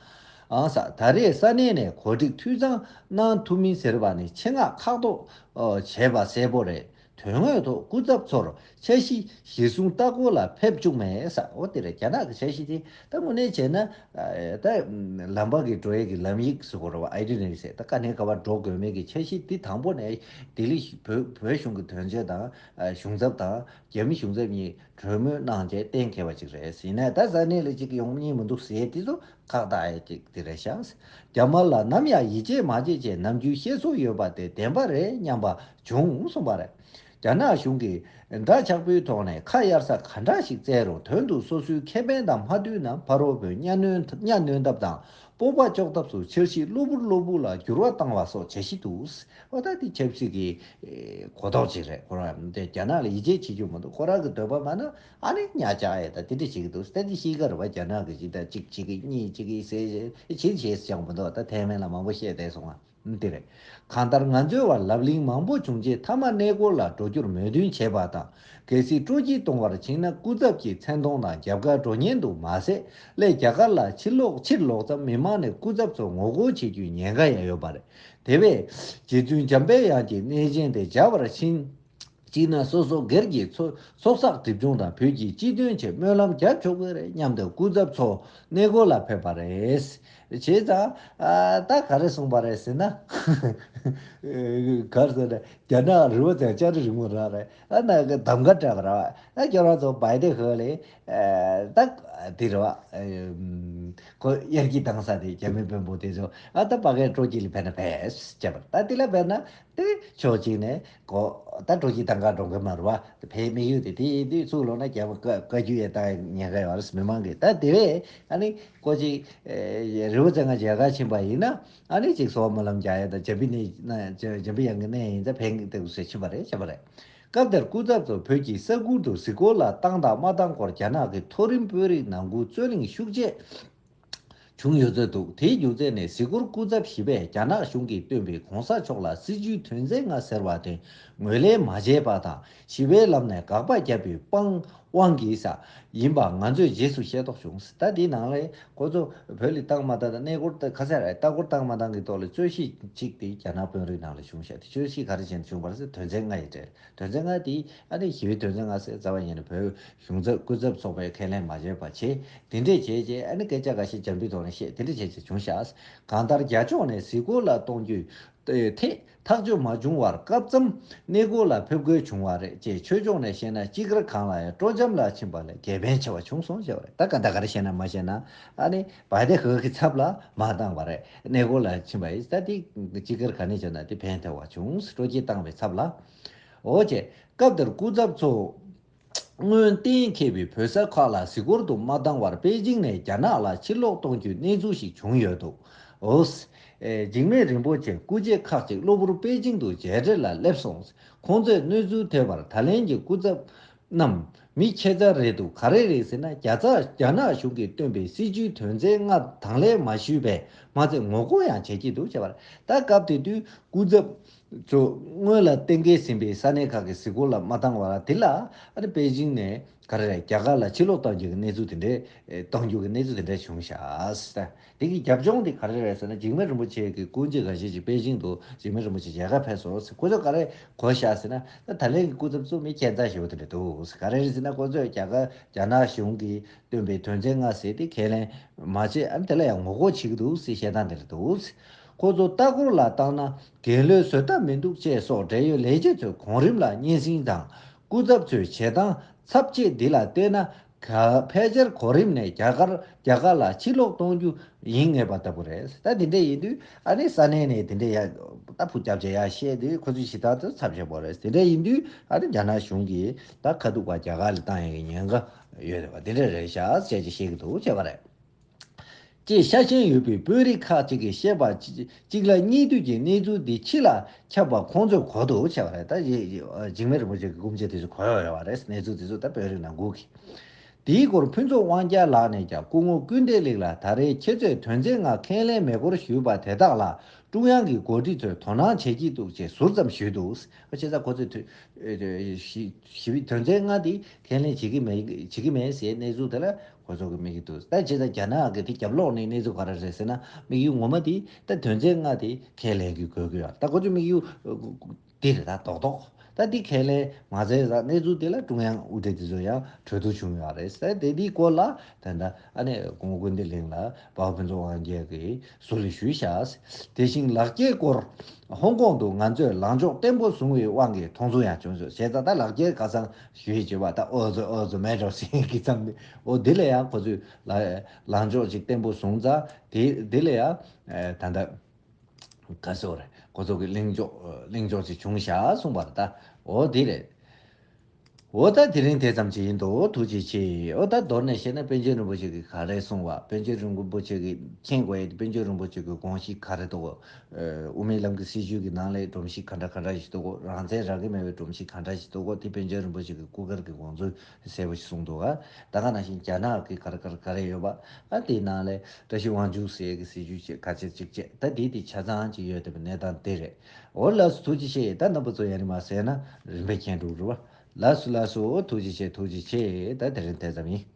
ཨང་ས་ད་རེས་ས་གནས་ནས་གོ་སྒྲིག་འཐུས་ཚང་གནང་ཐུབ་མིན་ཟེར་བ་ནི་ཆེད་མངགས་ཁག་ཐོག་བྱས་པ་གསལ་པོ་རེད། དོན་དངོས་ཐོག་སྐུ་ཚབ་ཚོར་འཆར་གཞི་གཞིར་བཟུང་ལྟ་སྐོར་ལ་ཕེབས་བཅུག་མེད་ས། འོ་དེ་རེད། རྒྱ་ནག་གི་འཆར་གཞི་དེ་ད་དངོས་གནས་བྱས་ན་ད་ལམ་བར་གྱི་འགྲོ་ཡས་ཀྱི་ལམ་ཡིག་ཟེར་དགོས་རེད་བ། ཨའི་ཌི་ནེ་རི་ཟེར། ད་ག་ནས་ག་བར་འགྲོ་དགོས་མེད་ཀྱི་འཆར་གཞི་དེ་དང་པོ་ནས་ལྡི་ལི་བོད་བོད་གཞུང་གི་དོན་གཅོད་དང་གཞུང་ཚབ་དང་རྒྱ་མི་གཞུང་ཚབ་གཉིས་གྲོས་མོལ་གནང་རྗེས་གཏན་འཁེལ་བ་ཅིག་རེད། ཡིན་ནའི་ད་ས་གནས་ལ་ཅིག་ཡོང་མཁན་མི་འདུག་ཟེར་དེ་ཚོ་ཁག་བཏགས་ཡས་ཅིག་དེ་རེད་ཤག་རྒྱ་དམར་ལ་ནམ་ཡང་ཡིད་ཆེས་མ་བྱེད་ཅེས་ནམ་རྒྱུན་བཤད་སྲོལ་ཡོད་པ་དེ་བདེན་པ་རེད་སྙམ་པ་བྱུང་གསུངས་པ་རེད། རྒྱ་ནག་གཞུང་གིས་འདྲ་ཆགས་པོའི་ཐོག་ནས་ཁ་གཡར་ས་ག་འདྲ་ཞིག་བཙལ་རུང་དོན་དུ་སོ་སོའི་ཁེ་ཕན་དང་མ་མཐུན་ན་ཕ་རོལ་པོས་གཉའ་གནོན་གཉའ་གནོན་ཐབས་དང་སྤོབས་པ་གཅོག་ཐབས་སུ་འཆར་གཞི་གློ་བུར་གློ་བུར་ལ་འགྱུར་བ་བཏང་བ་སོགས་བྱ་གཞི་འདུག་འོ་ད་འདི་ཆབ་སྲིད་ཀྱི་གོ་རྟོགས་ཅིག་རེད། ཁོ་རང་དེ་རྒྱ་ནག་ལ་ཡིད་ཆེས་བྱེད་རྒྱུ་མ་གཏོགས་ཁོ་རང་གི་འདོད་པ་མ་ན། ཨ་ནི་ཉ་ཅག་ཡས་ད་དེ་འདྲ་བྱེད་ཀྱི་འདུག་ད་དེ་ཤེས་ཀ་རེད་བ། རྒྱ་ནག་གི་ཅིག་ད་གཅིག་གཅིག་གི་གཉིས་གཅིག་གི་ཟེར་ཕྱིན་བྱས་སུ་སྦྱངས་པ་འདུག་ད་ཐའེ་ཝན་ལ་མང་པོ་བཤད་བསྡད་སོང་ང་། འདི་རེད། གང་ལྟར་ང་ཚོའི་བར་ལབ་གླེང་མང་པོ་བྱུང་རྗེས་མཐའ་མ་གནས་སྐོར་ལ་འགྲོ་རྒྱུར་མོས་མཐུན་བྱས་པ་དང་། གལ་སྲིད་སྤྲོ་སྐྱིད་གཏོང་བར་ཕྱིན་ན་སྐུ་ཚབ་ཀྱི་མཚན་མཐོང་དང་རྒྱབ་ཁར་འགྲོ་ཉན་དུ་མ་ཟད་སླད་རྒྱ་གར་ལ་ཕྱིར་ལོག་ཕྱིར་ལོག་ཙམ་མི་མང་ནས་སྐུ་ཚབ་ཚོ་ངོ་རྒོལ་བྱེད་རྒྱུའི་ཉེན་ཁ་ཡང་ཡོད་པ་རེད། དེ་བས་རྗེ་བཙུན་འཇམ་དཔལ་དབྱངས་ཀྱི་གནས་ཆེན་དེ་མཇལ་བར་ཕྱིན། གཅིག་ན་སོ་སོ་སྒེར་གྱི་ཚོ་ཚོགས་བསགས་སྒྲིབ་སྦྱོང་དང་བོད་ཀྱི་སྤྱི་དོན་ཆེད་སྨོན་ལམ་རྒྱབ་ཆོག་གི་རེད་སྙམ་དུ་སྐུ་ཚབ་ཚོ་གནས་སྐོར་ལ་ཕེབས་པ་རེད། བྱས་ཙང་ཨ་ད་ག་རེ་གསུངས་པ་རེད་ཟེར་ན། ག་རེ་ཟེར་ན་རྒྱ་ནག་རི་བོ་རྩེ་ལྕགས་རི་རིང་མོ་ར་རེད། ཨ་ན་གདམ་ག་སྤྲད་པ་ར་བ། ཨ་ཁྱོད་རང་ཚོ་བའི་ཏེ་ཧོ་ལེ་ད་དེ་རེད་བ། ཁོ་དབྱར་སྐྱིད་བཏང་ས་དེ་རྒྱ་མི་དཔོན་པོ་དེ་ཚོ་ཨ་ད་ཕ་གིར་སྤྲོ་སྐྱིད་ལ་ཕེབས་ན་ཕེབས་བྱས་པ་རེད། ད་དེ་ལ་ཕེབས་ན། དེ་ཕྱོགས་གཅིག་ནས་གོ་ད་སྤྲོ་སྐྱིད་བཏང་ག་འགྲོ་གི་མ་རེད་བ། ཕའི་དམིགས་ཡུལ་དེ་དེ་དུས་ཚུགས་ལོག་ན་རྒྱ་མི་བཀའ་བཀའ་བཀྱོན་ཡང་བཏང་ཉེན་ཁ་ཡོད་རེད། མི་མང་གིས་ད་དེ་བས་ཨ་ནི་ཀོ་ཅིག་རི་བོ་རྩེ་ལྔ་མཇལ་ཁ་ཕྱིན་པ་ཡིན་ན་ཨ་ནི་ཅིག་གསོལ་བ་སྨོན་ལམ་རྒྱག་ཡ་དང་འཇམ་པའི་གནས་འཇམ་པའི་དབྱངས་ཀྱི་གནས་ཡིན་ཙང་ཕན་གི་འདུག་ཟེར་ཕྱིན་པ་རེད་བྱས་པ་རེད། སྐབས་དེར་སྐུ་ཚབ་ཚོ་བོད་ཀྱི་ས་ཁུལ་དུ་གཟིགས་སྐོར་ལ་བཏང་དང་མ་བཏང་སྐོར་རྒྱ་ནག་གི་མཐོ་རིམ་དཔོན་རིགས་ནང་ཁུལ་རྩོད་གླེང་ཤུགས་ཆེ་བྱུང་ཡོད་ཚོད་འདུག་དེའི་མཇུག་རྩད་ནས་གཟིགས་སྐོར་སྐུ་ཚབ་བཞི་པས་རྒྱ་ནག་གཞུང་གིས་བཏོན་པའི་གོང་ས་མཆོག་ལ་སྲིད་བྱུས་དོན་ཚན་ལྔ་ཟེར་བ་དེ་ངོས་ལེན་མ་བྱས་པ་དང་ཞི་བའི་ལམ་ནས་དགག་པ་བརྒྱབ་པའི་དབང་དབང་གིས་ས་ཡིན་པ་ང་ཚོས་རྗེས་སུ་ཤེས་རྟོགས་བྱུང་། ད་དེའི་ནང་ལས་ཁོ་ཚོ་བོད་ལ་བཏང་མ་བཏང་དང་གནས་སྐོར་ད་ག་ཚད་རེད། ལྟ་སྐོར་བཏང་མ་བཏང་གི་ཐོག་ལ་རྩོད་གཞི་གཅིག་དེ་རྒྱ་ནག་དཔོན་རིགས་ནང་ལ་བྱུང་ཤག་དེ་རྩོད་གཞི་ག་རེ་བྱས་ནས་བྱུང་བ་རེད་ཟེར་དོན་ཚན་ལྔ་ཡི་གྲས། དོན་ཚན་ལྔ་དེ་ཨ་ནི་ཞི་བའི་དོན་ཚན་ལྔ་ཟེར་རྩ་བ་ཉིད་ནས་བོད་གཞུང་ཚབ་སྐུ་ཚབ་ཚོགས་པས་ཁས་ལེན་མ་བྱས་པ་བྱས། དེ་འདྲས་བྱས་རྗེས་ཨ་ནི་སྐད་ཆ་འགའ་ཤས་འཇམ་པོའི་ཐོག་ནས་བཤད། དེ་འདྲས་བྱས་རྗེས་བྱུང་ཤག་གང་ལྟར་རྒྱ་ཕྱོགས་ནས་གཟིགས་སྐོར་ལ་གཏོང་རྒྱུའི་ཐད་ཐག་གཅོད་མ་བྱུང་བར་སྐབས་ཙམ་གནས་སྐོར་ལ་ཕེབས་དགོས་བྱུང་བ་རེད་ཅེས། ཆོས་ཕྱོགས་ནས་བཤད་ན་སྤྱི་སྒེར་གང་ལ་ཡང་སྤྲོ་འཆམ་ལ་ཕྱིན་པ་ལས་དགེ་ཕན་ཆེ་བ་བྱུང་སོང་ཟེར་བ་རེད། ད་ག་ད་ག་རེ་བཤད་ན་མ་བཤད་ན་ཨ་ནི་བའི་ཏེ་ཧོ་གི་ཚབ་ལ་མ་བཏང་བ་རེད། གནས་སྐོར་ལ་ཕྱིན་པ་ཡིན་ད་དེ་སྤྱི་སྒེར་ག་ནས་བྱས་ན་དེ་ཕན་ཐོགས་པ་བྱུང་། སྤྲོ་སྐྱིད་བཏང་བའི་ཚབ་ལ། འོ་ཅེ། སྐབས་དེར་སྐུ་ཚབ་ཚོ་སྔོན་གཏན་འཁེལ་བའི་བོད་ས་ཁག་ལ་གཟིགས་སྐོར་དུ་མ་བཏང་བར་པེ་ཅིང་ནས་རྒྱ་ནག་ལ་ཕྱིར་ལོག་གཏོང་རྒྱུའི་གནས་ཚུལ་ཞིག་བྱུང་ཡོད་འདུག་འོ། འཇིགས་མེད་རིན་པོ་ཆེ་སྐུ་མཆེད་ཁག་ཅིག་གློ་བུར་པེ་ཅིང་དུ་མཇལ་འཕྲད་ལ་སླེབས་སོང་། ཁོང་ཚོས་གནས་ཚུལ་ཐོས་པར་ད་ལན་གྱི་སྐུ་ཚབ་རྣམས་ མི་ཁྱད་མཚར་རེད་འདུག་ག་རེ་རེད་ཟེར་ན། རྒྱ་ཚ་རྒྱ་ནག་གཞུང་གིས་བཏོན་པའི་སྲིད་བྱུས་དོན་ཚན་ལྔ་དང་ལེན་མ་ཞུས་པས་མ་ཚད་ངོ་རྒོལ་ཡང་བྱེད་ཀྱི་འདུག་བྱས་པ་རེད། ད་སྐབས་དེ་དུས་སྐུ་ཚབ་ཚོ་སྔོན་ལ་གཏན་འཁེལ་ཟིན་པའི་ས་གནས་ཁག་གི་གཟིགས་སྐོར་ལ་མ་བཏང་བར། དེ་ལ་ཨ་ནི་པེ་ཅིང་ནས་ག་རེ་རེད། རྒྱ་གར་ལ་ཕྱིར་ལོག་གཏོང་རྒྱུ་གི་གནས་ཚུལ་དེ་འདྲའི་གཏོང་རྒྱུ་གི་གནས་ཚུལ་དེ་འདྲ་བྱུང་ཤག་དེ་གི་རྒྱབ་ལྗོངས་དེ་ག་རེ་རེད་ཟེར་ན། འཇིགས་མེད་རིན་པོ་ཆེ་གི་སྐུ་མཆེད་འགའ་ཤས་ཅིག་པེ་ཅིང་དུ་འཇིགས་མེད་རིན་པོ་ཆེ་མཇལ་ཁ་ཕེབས་སོང་ཟེར། ཁོ་ཚོ་ག་རེ་གོ་ཤག་ཟེར་ན། ད་ད་ལན་གྱི་སྐུ་ཚབ་ཚོ་མི་ཁྱད་མཚར་ཞེ་པོ་དེ་འདྲ་འདུག་ག་རེ་རེད་ཟེར་ན། ཁོ་ཚོས་རྒྱ་གར་རྒྱ་ནག་གཞུང་གིས་བཏོན་པའི་དོན་ཚན་ལྔ་ཟེར་དེ་ཁས་ལེན་མ་བྱེད། ཨ་ནི་དེ་ལ་ཡང་ངོ་རྒོལ་བྱེད་ཀྱི་འདུག་ཟེར་བཤད་སྟངས་དེ་འདྲ་འདུག་ཁོ་ཚོ་ལྟ་སྐོར་ལ་བཏང་ན་རྒྱལ་ལོས་བཟོད་ཐབས་མི་འདུག་ཅེས་སོགས་འབྲེལ་ཡོད་ལས་བྱེད་ཚོའི་གོང་རིམ་ལ་སྙན་སེང་དང་། སྐུ་ཚབ་ཚོའི་བྱེད་སྟངས་ཚབས་ཆེ་འདི་ལ་བལྟས་ན། ག་ཕལ་ཆེར་གོ་རིམ་ནས་རྒྱ་གར་རྒྱ་གར་ལ་ཕྱིར་ལོག་གཏོང་རྒྱུ་ཡིན་ངེས་པ་ལྟ་བུ་རེད། ད་དེ་འདྲ་ཡིན་དུས་ཨ་ནི་ས་གནས་ནས་དེ་འདྲ་ཡ་ད་ཕུ་རྒྱབ་བྱས་ཡ་བཤད་དུས་ཁོ་ཚོའི་གཞི་རྟགས་དེ་ཚབས་ཆེན་པོ་རེད། དེ་འདྲ་ཡིན་དུས་ཨ་ནི་རྒྱ་ནག་གཞུང་གིས་ད་ཁ་ཐུག་པ་རྒྱ་གར་ལ་བཏང་ཡ་གི་ཉེན་ཁ་ཡོད་རེད་པ། དེ་འདྲ་རེད་ཤག་ཅེས་ཀྱི་བཤད་ཀྱི་འདུག་བྱས་པ་རེད། ཅེས་ཤ་ཞེན་ཡོད་པའི་དཔོན་རིགས་ཁག་ཅིག་གིས་བཤད་པ་གཅིག་ལ་གཉིས་མཐུད་ཀྱིས་གནས་ཚུལ་འདི་ཕྱི་ལ་ཁྱབ་པ་ཁོང་ཚོས་གོ་འདུག་བྱས་པ་རེད། ད་ཡེ་ཡེ་འཇིགས་མེད་རིན་པོ་ཆེ་གི་སྐུ་མཆེད་དེ་ཚོ་གོ་ཡོད་རེད་པ། རེད། གནས་ཚུལ་དེ་ཚོ་ད་དཔོན་རིགས་ནང་སྒུག་གི་དེའི་སྐོར་ཕུན་ཚོགས་དབང་རྒྱལ་ལགས་ནས་ཀྱང་སྐུ་ངོ་ཀུན་བདེ་ལེགས་ལ་ད་རེས་ཁྱེད་ཚོས་དོན་ཚན་ལྔ་ཁས་ལེན་མེད་སྐོར་ཞུས་པ་དེ་དག་ལ་ཀྲུང་དབྱང་གི་འགོ་ཁྲིད་ཚོས་དོ་སྣང་བྱེད་ཀྱི་འདུག་ཅེས་ཟུར་ཙམ་ཞུས་འདུག་བྱས་ཙང་ཁོ་ཚོས་དོ་ཞི་བའི་དོན་ཚན་ལྔ་དེ་ཁས་ལེན་བྱེད་ཀྱི་མེད་བྱེད་ཀྱི་མེད་ཟེར་གནས་ཚུལ་དེ་ལ་ཁོ་ཚོ་གི་དམིགས་ཡུལ་འདུག་ད་བྱས་ཙང་རྒྱ་ནག་གི་དེ་རྒྱབ་ལོགས་ནས་གནས་ཚུལ་ག་རེ་རེད་ཟེར་ན། དམིགས་ཡུལ་ངོ་མ་དེ་ད་དོན་ཚན་ལྔ་དེ་ཁས་ལེན་གྱི་དགོས་ཀྱི་ཡོད། ད་ཁོ་ཚོའི་དམིགས་ཡུལ་འདི་རེད། ད་རྡོག་རྡོག་ད་འདི་ཁས་ལེན་མ་མཛད་ཙང་གནས་ཚུལ་དེ་ལ་ཀྲུང་དབྱང་དབུ་ཁྲིད་དེ་ཚོ་ཡང་གྲོས་བསྡུར་བྱུང་ཡོད་རེད་ཟེར། དེ་འདིའི་སྐོར་ལ་ད་ལྟ་ཨ་ནི་སྐུ་ངོ་ཀུན་བདེ་གླིང་ལ་འབའ་བ་ཕུན་ཚོགས་དབང་རྒྱལ་གྱིས་ཟུར་ལ་ཞུས་ཤག་དེ་བཞིན་ལག་འཁྱེར་སྐོར་ཧོང་ཀོང་དུ་ང་ཚོས་ལངས་ཕྱོགས་བརྟན་པོ་བཟུང་བའི་དབང་གིས་མཐོང་ཚུལ་ཡང་བྱུང་སོང་། བྱས་ཙང་ད་ལག་འཁྱེར་ཁ་སང་ཞུས་བྱས་པ་ད་ཨོ་ཙོ་ཨོ་ཙོ་མེད་འགྲོ་ཟེར་གྱི་ཙམ་ནི། འོ་འདི་ལ་ཡང་ཁོ་ཚོས་ལ་ལངས་ཕྱོགས་ཅིག་བརྟན་པོ་བཟུང་ཙང་དེ་འདི་ལ་ཡང་ད་ལྟ་ག་ཟེར་རེད། ཁོ་ཚོ་གི་གླེང་ཕྱོགས་གླེང་ཕྱོགས་ཅིག་བྱུང་ཤག་གསུངས་པ་རེད། ད་འོ་འདི་རེད། འོ་ད་དེ་རིང་དེ་ཙམ་ཅིག་ཡིན་འདུག་ཐུགས་རྗེ་ཆེ། འོ་ད་མདོར་ན་བཤད་ན་པཎ་ཆེན་རིན་པོ་ཆེ་གིས་ག་རེ་གསུངས་པ། པཎ་ཆེན་རིན་པོ་ཆེ་གིས་མཁྱེན་དགོས་ཡ་དེ་པཎ་ཆེན་རིན་པོ་ཆེ་གི་དགོངས་གཞི་ག་རེ་འདུག་དབུ་མའི་ལམ་གྱི་སྲིད་བྱུས་ཀྱི་ནང་ལ་སྒྲོམ་གཞི་ག་འདྲ་ག་འདྲ་ཞིག་འདུག་རང་བཙན་རག་གི་མེད་པའི་སྒྲོམ་གཞི་ག་འདྲ་ཞིག་འདུག་དེ་པཎ་ཆེན་རིན་པོ་ཆེ་གི་སྐུ་སྒེར་གྱི་དགོངས་ཚུལ་གསལ་པོ་ཞིག་གསུངས་འདུག་ད་ག་ནང་བཞིན་རྒྱ་ནག་གི་ག་རེ་ག་རེ་ག་རེ་ཡོད་པ། ཨ་དེའི་ནང་ལ་བཀྲ་ཤིས་དབང་ཕྱུག་ཟེར་གྱི་སྲིད་བྱུས་བྱས་ག་ཚད་ཅིག་བྱས། ད་དེ་དེ་ཆ་ཚང་ཅིག་ཡོད་བསྡད་པའི་གནས་སྟངས་དེ་རེད། འོ་ལགས་སོ། ཐུགས་རྗེ་ཆེ། ད་རྣམ་པ་ཚོ་ཡ་རི་མ་ཟེར་ན་རིམ་པས་མཁྱེན་འགྲོ་རུ་བ། ལགས་སོ་ལགས་སོ། ཐུགས་རྗེ་ཆེ། ཐུགས་རྗེ་ཆེ། ད་དེ་རིང་དེ་ཙམ་ཡིན།